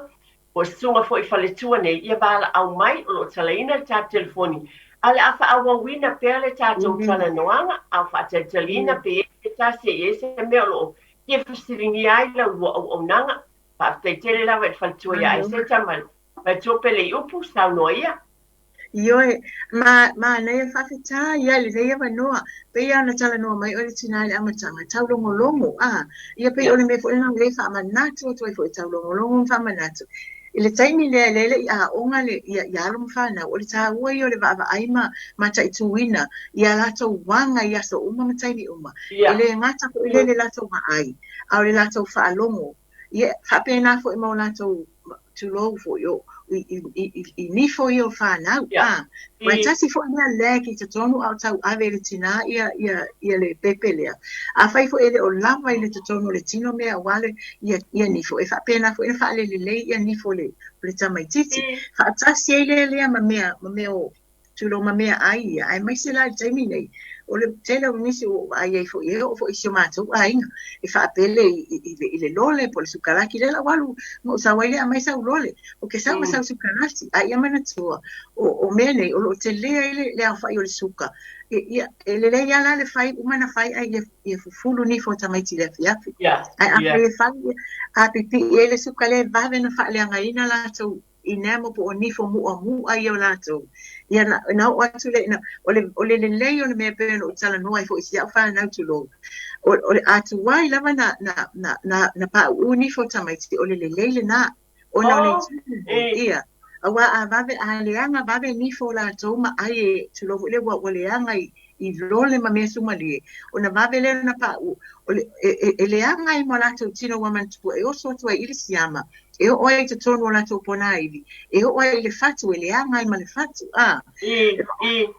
po o susuga foi i faletua nei, ia valaau mai, o lo o talaina le tatou telefoni, ae o le a faaauauina pea le tatou talanoaga, a o faatalitaliina pe i ai se tasi e i ai se mea o lo o fia fesiligia ai lau lua auaunaga. Faafetai tele lava i le faletua ia Aeseta ma le faletua Peleiupu, saunoa ia. Ioe, ma, manaia faafetai ia i lenei avanoa. Pei lava ona talanoa mai oe le tinā i le amataga, taulogologo, a, ia pei o le mea foi lena o lea e faamanatu atu ai foi, taulogologo ma faamanatu. I le taimi lea lea e le i aoga le, ia, i alo ma fanau, o le taua ia o le vaavaai ma mataituina i a latou aga i aso uma ma taimi uma. E le gata foi lea i le latou vaai, a o le latou faalogo. Ia, faapena foi ma o latou, tulou foi, o, i, i, i, i nifo ia o fanau. A, aua e tasi foi lea lag i totonu a o tauave e le tinā ia, ia, ia le pepe lea. Afai foi e le o lava i le totonu o le tino mea aua le, ia, ia nifo, e faapena foi ona faalelelei ia nifo o le, o le tamaitiiti. Faatasi ai lea lea ma mea, ma mea o, tulou, ma meaai ia, aemaise la i le taimi nei, o le tele o nisi ua ou vaai ai foi, e oo foi i si o matou aiga, e faapele i, i, i, le, i le lole po o le sukalaki, lea la ua alu ma ou sau ai lea aumai sau lole, o ke sau ma sau sukalati, a ia manatua, o, o mea nei, o lo o tele ai le, le aofai o le suka, e, ia, e lelei lava la le fai uma ona fai ai ia, ia fufulu nifo o tamaiti i le afiafi. Ae afai e fai, a pipii ai le suka lea e vave ona faaleagaina latou enamel po o nifo muamu'a ia o latou. Ia na, na oo atu lea ina, o le, o le lelei o le mea pei ona ou talanoa ai foi i si au fanau tulou, o, o le a tuai lava na, na, na, na, na pauu nifo o tamaiti, o le lelei lena, ona o le itu ia, auā a vave, a leaga vave nifo o latou ma ai e, tulou foi lea, ua, ua leaga i, i lole ma mea sumalie, ona vave lea ona pauu, o le, e, e, e leaga ai ma o latou tino ua manatua e oso atu ai i le siama, e oo ai i totonu o latou ponaivi, e oo ai i le fatu, e leaga ai ma le fatu, a.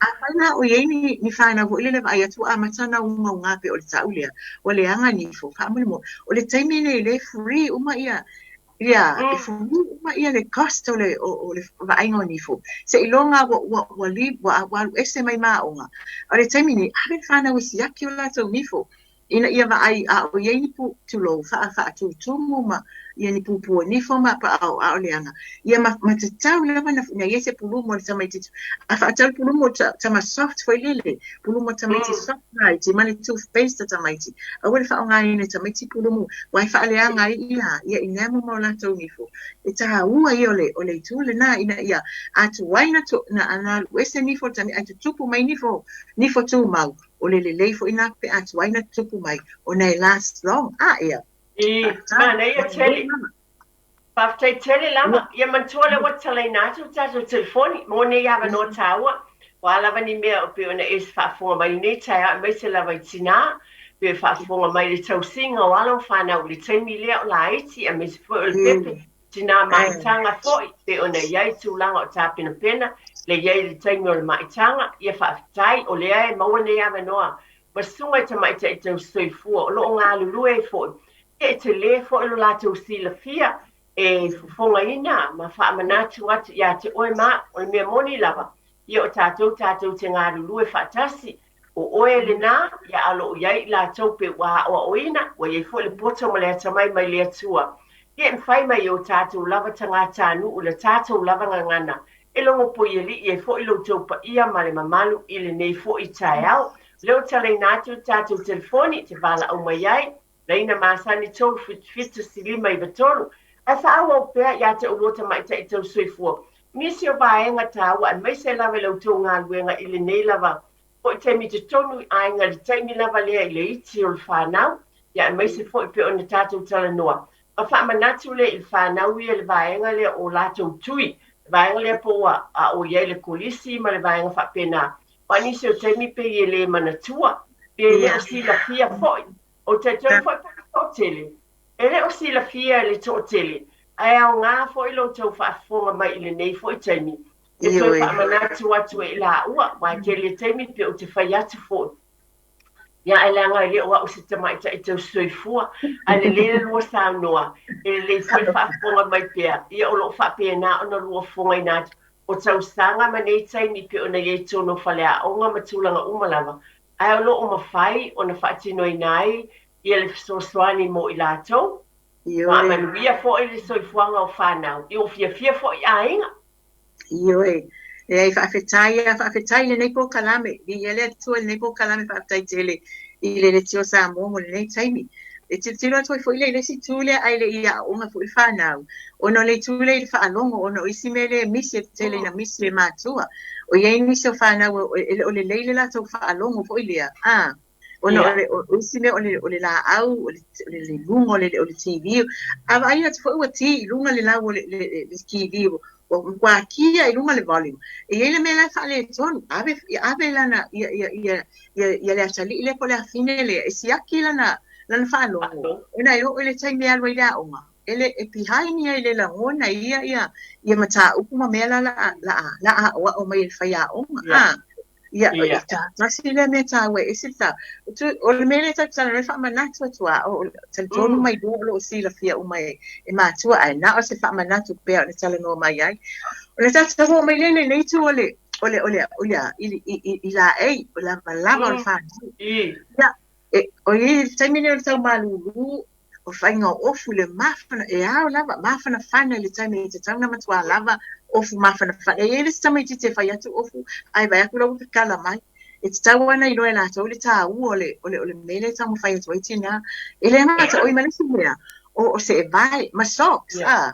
Afai la o i ai ni, ni fanau foi lele e vaai atu ua amata ona ugauga pei o le tau lea, ua leaga nifo, faamolemole, o le taimi lenei lea e free uma ia, ia, e free uma ia le cost o le, o, o le vaaiga o nifo, seiloga ua, ua, ua leave, ua, ua alu ese mai ma aoga. A o le taimi lenei, ave le fanau e siaki o latou nifo, ina ia vaai a o i ai ni pu, tulou, faa, faatutumu ma ia ni pupua nifo ma pa a o a o leaga. Ia ma, ma tatau lava na, na i ai se pulumu a le tamaitiiti. A faatau le pulumu o ta, tama soft foi lele, pulumu a tamaiti soft laiti ma le toothpaste a tamaiti. Aua le faaaogaina e tamaiti pulumu, aua e faaleaga ai ia, ia enamel ma o latou nifo. E taua ia o le, o le itu lena ina ia a tuai na, na, na alu ese nifo o le tamaiti ae tutupu mai nifo, nifo tumau. O le lelei foi na pe a tuai na tutupu mai ona e last long. A ea. I, manaia tele. Faafetai tele lava. Ia manatua lea ua tatalaina atu le tatou telefoni mo nei avanoa taua. O a lava ni mea e pei ona e faafofoga mai i lenei taeao aemaise lava i tinā, pei e faafofoga mai i le tausiga o alo ma fanau i le taimi lea o laiti aemaise foi o le pepe Tinā maitaga foi, pei ona i ai tulaga o tapenapena le i ai i le taimi o le maitaga, ia faafetai o lea e maua nei avanoa ma susuga i tamaitai tausisoifua o lo o galulue ai foi, ia e tele foi lo latou silafia e fofogaina ma faamanatu atu ia te oe ma au. O le mea moni lava, ia o tatou tatou te galulue faatasi O oe lenā, ia a o lo o i ai i latou pe ua aoaoina, ua i ai foi le poto ma le atamai mai le Atua. Ia e mafai mai e o tatou lava tagatanuu le tatou lava gagana e logo poiali'i ai foi lo outou paia ma le mamalu i lenei foi taeao. Lea ua talaina atu le tatou telefoni e te valaau mai ai, laina masani 377 193, ae faaauau pea ia te oulua tamaitai tausoifua nisi o vaega taua aemaise lava i la outou galuega i lenei lava foi taimi i totonu i aiga i le taimi lava lea i le iti o le fanau, ia aemaise foi pei ona tatou talanoa ma faamanatu lea i le fanau ia i le vaega lea o latou tui, le vaega lea po ua a o i ai le kolisi ma le vaega faapena. Aua nisi o taimi pei e le manatua, pe le o silafia foi. Ou te talitonu foi po o le toatele, e le o silafia e le toatele, ae aoga foi lo outou faafofoga mai i lenei foi taimi E toe faamanatu atu e i laua, aua e tele taimi pe ou te fai atu foi. Ia, ae leaga e le o au se tamaitai tausisoifua, ae lelei le lua saunoa, e lelei foi le faafofoga mai pea, ia o lo o faapena ona lua fofogaina atu o tausaga ma nei taimi pei ona i ai totonu o faleaoga ma tulaga uma lava, ae o lo o mafai ona faatinoina ai ia le fesoasoani mo i latou. Ua manuia foi le soifuaga o fanau, ia ua fiafia foi aiga. Ioe. Leai, faafetai lava, faafetai i lenei polokalame. Viia le Atua i lenei polokalame, faafetai tele i le Leitio Samoa mo lenei taimi. E tilotilo atu ai foi lea i le isi itu lea ae le i aooga foi le fanau, ona o le itu lea i le faalogo, ona o isi mea lea e misi, e tele ina misi e matua. O i ai nisi o fanau e le o lelei le latou faalogo foi lea, a. Ona o le o isi mea o le o le laau, o le o le luga o le o le TV. A vaai atu foi ua ti i luga le lau o le le le TV, ua matua kia i luga le volume. E i ai le mea la e faaletonu, ave ave lana ia ia ia ia ia le atalii lea po o le afine lea e siaki lana lana faalogo, ona e oo i le taimi e alu ai i le aoga, e le e behind ia i le lagona ia ia ia mataupu ma mea la la la la aoao mai e le faiaoga. A Ia, e tasi lea mea taua e ese le taua. O le mea lea tatou te talanoa ai, faamanatu atu lava, o talitonu mai lua o lo o silafia uma e matua, ae na o se faamanatu pea ona talanoa mai ai. Ona tatou oo mai lea i lenei itu o le, o le, o le, o le, i, i laei, o lavalava o le fanau. Ia, e, o le taimi lenei o le tau malūlū, o faiga o ofu le mafana, e ao lava, mafanafana i le taimi e tatau ona matua lava ofu mafanafana. E i ai le isi tamaitiiti e fai atu ofu, ae vaai atu la ua tatala mai. E tatau lava ona iloa e latou le taua o le, o le, o le mea lea e taumafai atu ai tinā. E le gata, oi ma le isi mea, o, o seevae ma socks, a.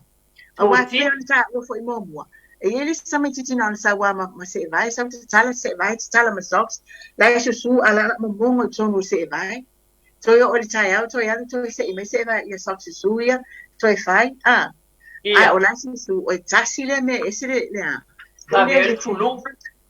Aua e pei ona taua foi muamua. E i ai le isi tamaitiiti na ona sau lava ma seevae, sau tatala seevae, tatala ma socks, la e susu a la momogo i totonu o seevae. Toe oo i le taeao toe alu toe sei mai seevae ia socks susu ia, toe fai, a. Ae o la e susu, o e tasi lea mea e ese le a. Vave ai le fulu.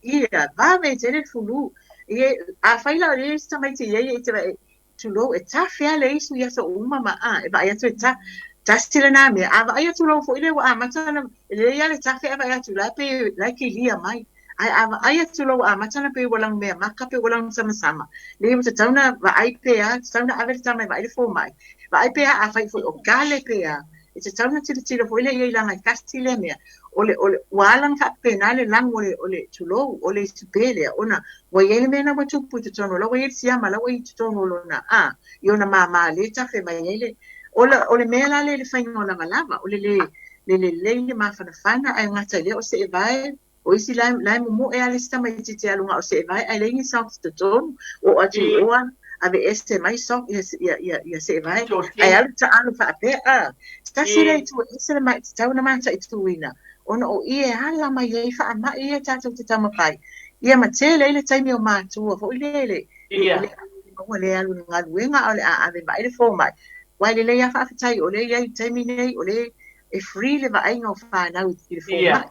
Ia, vave tele le fulu. Ia, afai la o le isi tamaiti i ai e te vaai, tulou, e tafe lava le isu i aso uma ma a, e vaai atu e ta, tasi lena mea. A vaai atu loa foi lea ua amata ona, e lelei lava le tafe ae vaai atu la e pei la e kilia mai. Ae a vaai atu loa ua amata ona pei ua lanumea maka pe ua lanusamasama, leai ua tatau ona vaai pe a, tatau ona ave le tama e vaai le fomai. Vaai pe a, afai foi o gale pe a, e tatau ona tilotilo foi lea i ai leaga e tasi lea mea. O le, o le, ua ala ona faapena le lanu o le, o le, tulou, o le isupe lea, ona ua i ai le mea lena ua tupu i totonu, o la ua i ai le siama, o la ua i totonu o lona, a, i ona māmā lea e tafe mai ai le, o le, o le mea la lea i le faiga o lavalava, o le lē, le lelei le mafanafana, ae gata i lea o seevae, o isi la, la e momoe lava le isi tamaitiiti e alu na o seevae ae leai ni socks i totonu, oo atu i o aveese mai sock, ia, ia, ia, ia seevae, ae alu taalo faapea, a. Tasi lea itu e ese le mai, tatau ona mataituina, ona o i e ala mai ai faamai ia tatou te taumafai. Ia ma tele ai le taimi o matua foi lea le, le, maua le alu i le galuega a o le a ave vaai le fomai. Aua e lelei lava faafetai o lea e i ai i le taimi nei, o lea e free le vaaiga o fanau i le fomai.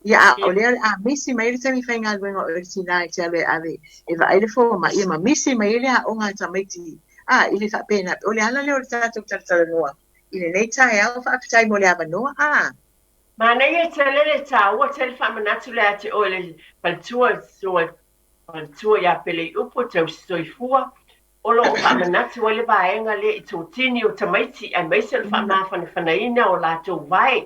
Ia, a o lea o le a misi mai ai le taimi faigaluega o le tinā e te alu e ave e vaai le fomai, ia ma misi mai ai le aoga a tamaiti, a, i le faapena. O le ala lea o le tatou talatalanoa i lenei taeao, faafetai mo le avanoa, a. Manaia tele le taua tele faamanatu lea te oe le faletua faletua ia Peleiupu tausi soifua o lo o faamanatu ai le vaega lea i totini o tamaiti aemaise o le faamafanafanaina o latou vae.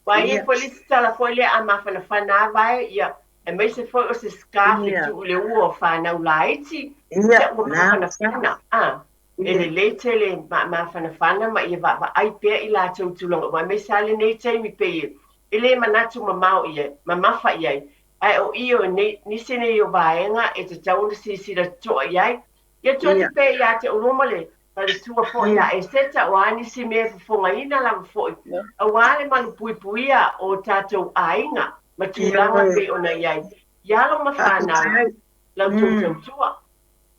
Aua e i ai foi le isi tala foi lea a mafanafana a vae ia aemaise foi o se scarf e tuu i le ua o fanau laiti ia ua mafanafana a. E lelei tele mafanafana ma ia vaavaai pea i latou tulaga uma aemaise lava lenei taimi pei e le manatu mamao i ai, mamafa i ai, ae o i o nei, nisi nei o vaega e tatau ona silasila totoa i ai. Ia tuu atu pea ia te oulua ma le faletua foi ia Eseta, o a nisi mea e fofogaina lava foi, aua le malupuipuia o tatou aiga ma tulaga pei ona i ai i alo ma fanau, la outou tautua.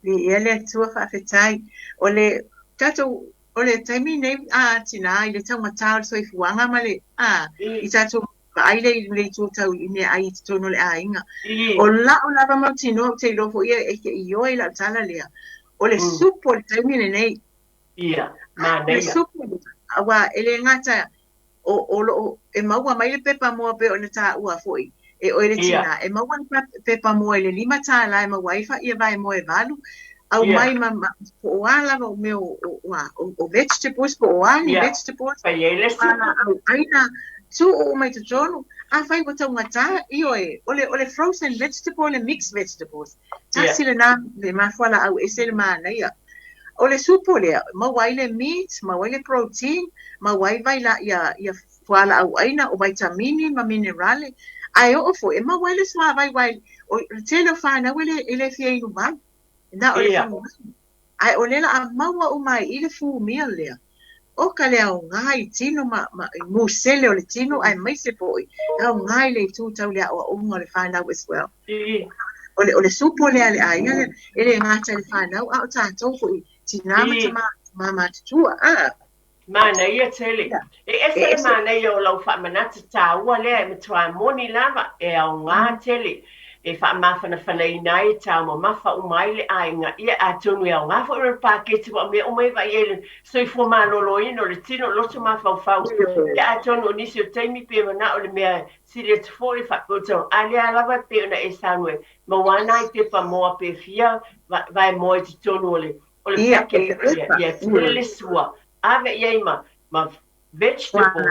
Viia le Atua, faafetai. O le tatou, o le taimi nei a tinā i le taumatā o le soifuaga ma le, a, i tatou vaai lea i le itu tau i meaai i totonu o le aiga. O la'u lava mautinoa ou te iloa foi e te ioe i lau tala lea, o le supo i le taimi lenei. Ia, manaia. O le supo lea, aua e le gata o, o loo e maua mai le pepa moa pei ona taua foi e oe le tinā, e maua le pepa moa i le $5 e maua ai ia vaemoa e valu, aumai ma, ma po o a lava o mea o, o, o, o vegetables, po o a ni vegetables, Fai ai le supo. Aina, tuu uma i totonu, afai ua taugatā, ioe, o le, o le frozen vegetable, le mixed vegetables, tasi lena le mafualaau ese le manaia. O le supo lea, maua ai le meat, maua ai le protein, maua ai vaila, ia, ia fualaau aina, o vaitamini ma minerale, ae oo foi, e maua ai le suavai, aua o le tele o fanau e le, e le fia inu vai, na o le faguvai. Ae o lea la a maua uma ai i le full meal lea, oka le aoga i tino ma, ma i musele o le tino, aemaise foi e aoga i le itu tau le aoaoga o le fanau as well. O le, o le supo lea a le aiga lea, e le gata i le fanau, a o tatou foi, tinā ma tamā, tamā matutua, a. Manaia tele. E ese le manaia o lau faamanatu taua lea e matua moni lava, e aoga tele e faamafanafanaina ai, e taumamafa uma ai le aiga. Ia, atonu e aoga foi lona paketi aua o mea uma ia e vaai ai le soifua maloloina o le tino, loto mafaufau. Ia, atonu o nisi o taimi pe manao le mea sili atu foi faapea, a lea lava e pei ona e saunoa ai, maua ana ai pepa moa pe fia vaemoa i totonu o le o le packet ia, ia tele le sua, ave i ai ma, ma vegetables,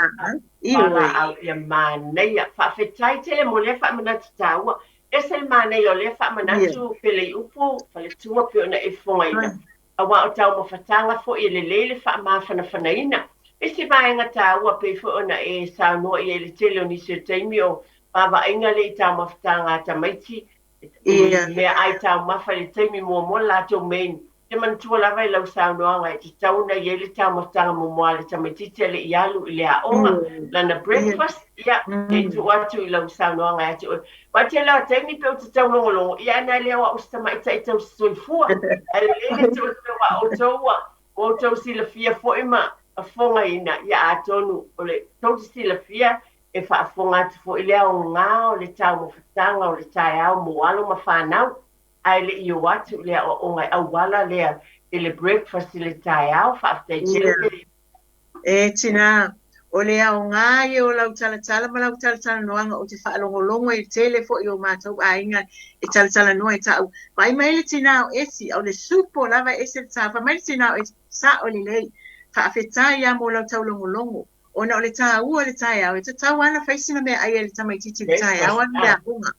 fualaau, ia manaia. Faafetai tele mo lea faamanatu taua. Ese le manaia o lea faamanatu Peleiupu, faletua pei ona e fofogaina, aua o taumafataga foi e lelei le faamafanafanaina. Isi vaega taua pei foi ona e saunoa i ai i le tele o nisi o taimi o vaavaaiga lea i taumafataga a tamaiti, i meaai taumafa i le taimi muamua le latou main. te manatua lava i lau saunoaga e tatau ona i ai le taumafataga muamua a le tamaitiiti a le i alu i le aoga, lana breakfast, ia, te i tuu atu i lau saunoaga ia te oe. Aua tele lava o taimi pe ou te taulogologo, ia ae na e le o au se tamaitai tausisoifua, ae lelei le tuu atu aua outou ua outou silafia foi ma fofogaina, ia atonu o le tou te silafia e faafofoga atu foi le aoga o le taumafataga o le taeao mo alo ma fanau. Ae le i o atu i le aoaoga e auala lea i le breakfast i le taeao. Faafetai tele Pele. E tinā, o le aoga ia o lau talatala ma lau talatalanoaga ou te faalogologo i le tele foi o matou aiga e talatalanoa e ta'u, vaai mai le tinā o Esi, o le supo lava e ese le sa, fai mai le tinā o Esi, sa'o lelei, faafetai lava mo lau taulogologo, ona o le tāua o le taeao, e tatau lava ona fai sina meaai a le tamaitiiti i le taeao alu i le aoga.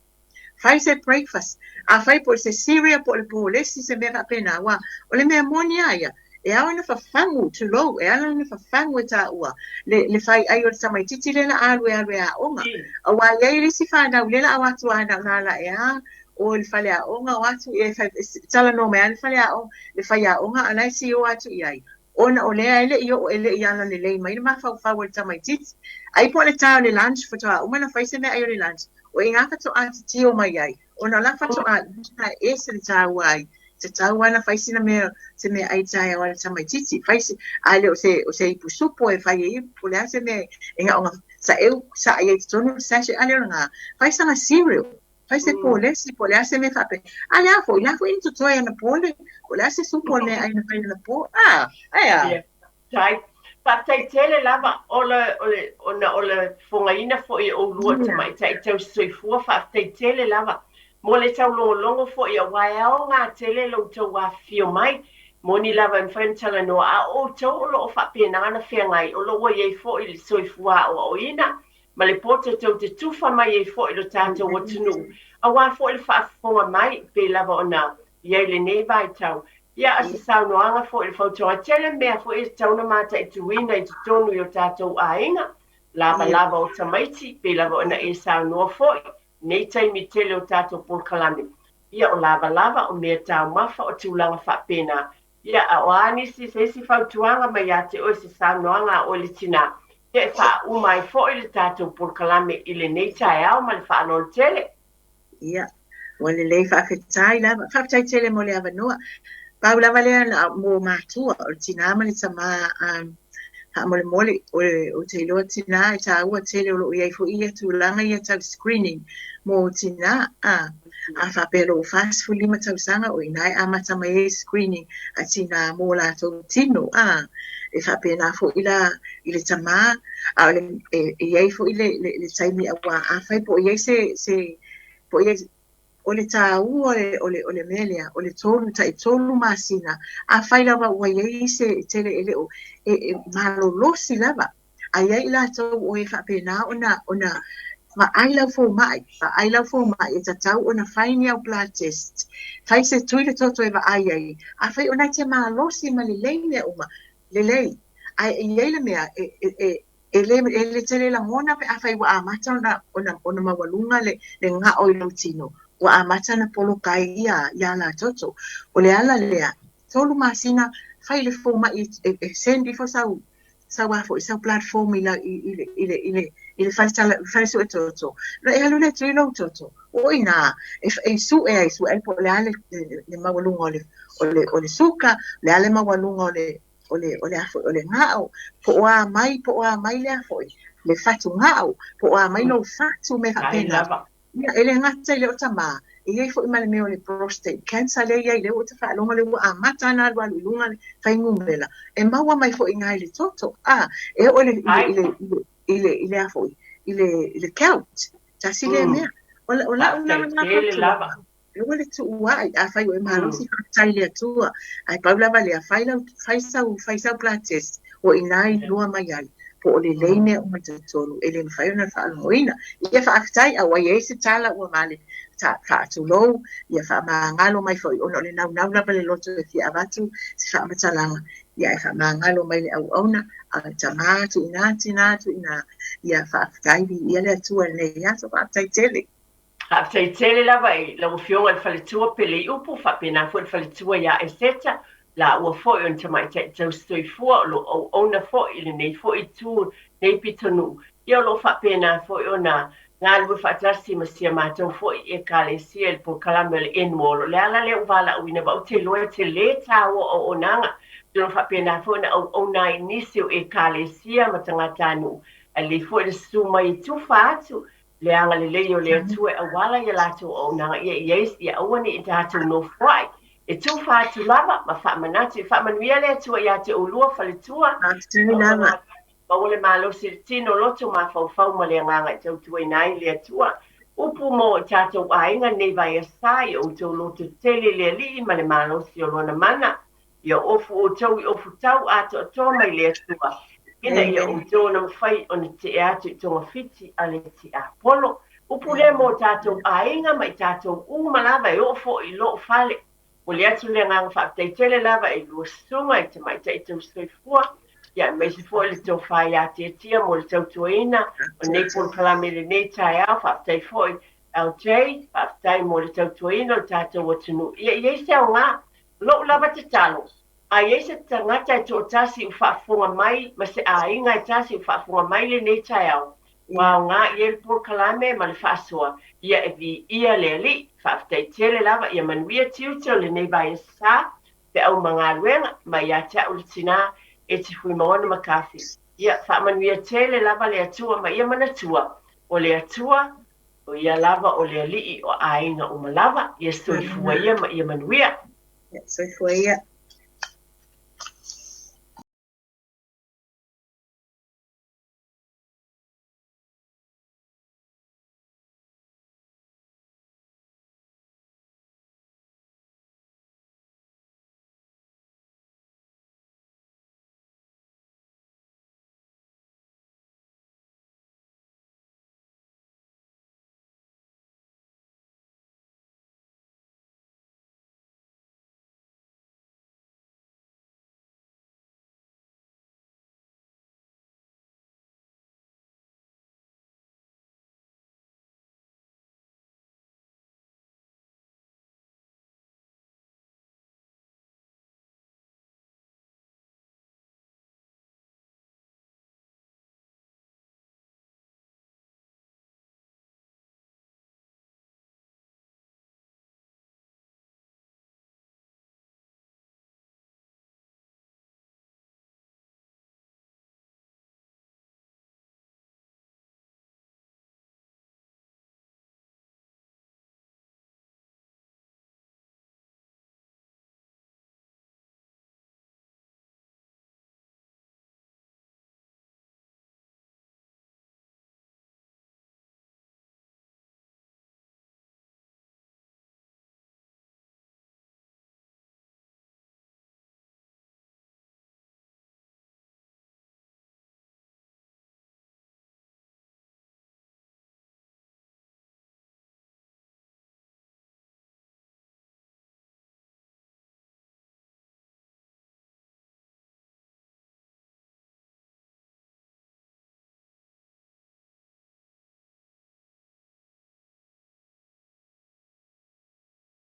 Fai se breakfast. Afai po o se cereal po o le polesi se mea faapena, aua o le mea moni lava ia, e ao ona fafagu, tulou, e ala ona fafagu e taua le, le fai ai o le tamaitiiti lea la alu e alu e aoga. Aua e i ai le isi fanau lea la o atu lava na ona ala e a, o i le faleaoga, o atu e fai, talanoa mai lava le faleaoga, le faiaoga a o la e sio atu i ai. Ona o lea e le i oo, e le i alalelei mai le mafaufau o le tamaitiiti. Ai po o le ta o le lunch, faatoa uma ona fai se meaai o le lunch, o i ina faatoa titio mai ai, ona o la faatoa lima e ese le taua ai, tatau lava ona fai sina mea, se meaai taeao a le tamaitiiti, fai se, a le o se, o se ipu supo e fai ai, po o le a se mea e gaoga saeu, saai ai i totonu o le sachet, a le o lena, fai sana cereal, Fai se polesi, po o le a se mea faapea. A le a foi, la foi ina totoe ana pole, po o le a se supo o le meaai na fai anapo. A, ae a? Ia, faafetai. Faafetai tele lava o le, o le, ona o le fofogaina foi e oulua tamaitai tausisoifua, faafetai tele lava mo le taulogologo foi aua e aoga tele lo outou afifio mai. Moni lava e mafai ona talanoa, a o outou o lo o faapena ona feagai, o lo o ua i ai foi le soifua aoaoina, ma le poto tou te tufa mai ai foi lo tatou atunuu, aua foi le faafofoga mai, pei lava ona i ai lenei vaitau. Ia, o se saunoaga foi i le fautuaga, tele mea foi e tatau ona mataituina i totonu i o tatou aiga, lavalava o tamaiti, pei lava ona e saunoa foi, nei taimi tele o tatou polokalame. Ia, o lavalava, o mea taumafa, o tulaga faapena. Ia, a o a nisi, se isi fautuaga mai ia te oe, se saunoaga a oe le tinā, ia e faauma ai foi le tatou polokalame i lenei taeao ma le faaaloalo tele. Ia, ua lelei faafetai lava. Faafetai tele mo le avanoa. Pau lava lea na, mo matua, o le tinā ma le tamā, um, faamolemole, o, ou te iloa tinā e tāua tele o lo o i ai foi ia tulaga ia tau screening mō tinā, ā, a faapea lou 45 tausaga o i ina e amata mai ai screening a tinā mō lātou tino, ā, e faapena foi la i le tamā, a o le, e, e i ai foi le, le, le taimi auā afai po o i ai se, se, po o i ai, O le tāua o le, o le mea lea, o le tolu, tai tolu masina, afai lava ua i ai se tele e le o, e, e malolosi lava, a i ai i latou o e faapena ona, ona vaai lau fomai, vaai lau fomai e tatau ona fai ni au blood test, fai se tui le toto e vaai ai, afai o na e te malosi ma lelei mea uma, lelei, ae e i ai le mea e, e, e E le, e le tele lagona pe afai ua amata ona, ona, ona maualuga le, le gao i lou tino, ua amata ona poloka ai ia, ia la toto. O le ala lea, tolu masina, fai le fomai e, e send ifo sau, sau a foi, sau blood form i, la, i, i, le, i, le, i, le, i le fale, tala, fale sue toto. No e alu lea tui lou toto. O ina, e, e sue ai, sue ai po o le a le, le, le maualuga o le, o le, o le suka, le a le maualuga o le, o le, o le a foi, o le gao, po o a mai, po o a mai lea foi, le fatugao, po o a mai lou fatu mea faapena. Ia, e le gata i lea o tamā, e i ai foi ma le mea o le prostate cancer lea e i ai, lea ua ta faalogo lea ua amata ona alualu i luga le fuainumera, e maua mai foi i ina i le toto, a, e oo i le, i le, i le, i le, i le a foi, i le, i le gout, tasi lea mea. O, o la'u lava lena fautuaga. Aua le tuuai, afai ua e malosi, faafetai i le Atua. Ae pau lava lea, fai lau, fai sau, fai sau blood test, o i ina i iloa mai ai, po o lelei mea uma i totonu, e le mafai ona faalogoina. Ia faafetai, a ua i ai se tala ua male, ta, faatulou, ia faamagalo mai foi, ona o le naunau lava le loto e fia avatu se faamatalaga, ia ae faamagalo mai le auauna, a tama atu i ina, tina atu i ina, ia faafetai, viia le Atua i lenei aso, faafetai tele. Faafetai tele lava i lau Afioga i le Faletua Peleiupu, faapena foi le Faletua ia Eseta. Lāua foi o ni tamaitai tausisoifua o lo o auauna foi i lenei foi itu, lenei pitonuu, ia o lo o faapena foi ona galulue faatasi ma si a matou foi Ekalesia i le polokalame o le Annual. O le ala lea ua valaauina aua ou te iloa e tele tāua o auaunaga, atonu faapena foi ona auauna ai i nisi o Ekalesia ma tagatanuu, ae lelei foi le susu mai e tufa atu le agalelei o le Atua e auala i a latou auaunaga, ia i ai, ia aua ne i tatou nofoai, e tufa atu lava ma faamanatu. Ia faamanuia le Atua ia te oulua faletua, maua le malosi i le tino, loto, mafaufau ma le agaga e tautuaina ai le Atua. Upu mo tatou aiga lenei vaiaso ia outou lototele i le Alii ma le malosi o Lona mana. Ia ofu outou i ofu tau atoatoa mai le Atua, ina ia outou ona mafai ona tetee atu i togafiti a le tiapolo. Upu lea mo tatou aiga ma i tatou uma lava e oo foi i lou fale. Momoli atu le agaga faafetai tele lava i lua susuga i tamaitai tausisoifua, ia aemaise foi le tofa ia Tiatia mo le tautuaina o lenei polokalame i lenei taeao. Faafetai foi LJ, faafetai mo le tautuaina o le tatou atunuu. Ia i ai se aoga Lou lava tatalo, a i ai se tagata e toatasi ua faafofoga mai ma se aiga e tasi ua faafofoga mai i lenei taeao, ua aoga i ai le polokalame ma le faasoa, ia e viia le Alii. Faafetai tele lava, ia manuia tiute o lenei vaiaso, feau ma galuega, mai ia te au le tina e te Fuimaono McCarthy. Ia faamanuia tele lava le Atua ma ia manatua, o le Atua, O ia lava o le Alii o aiga uma lava, ia soifua ia ma ia manuia. Ia soifua ia.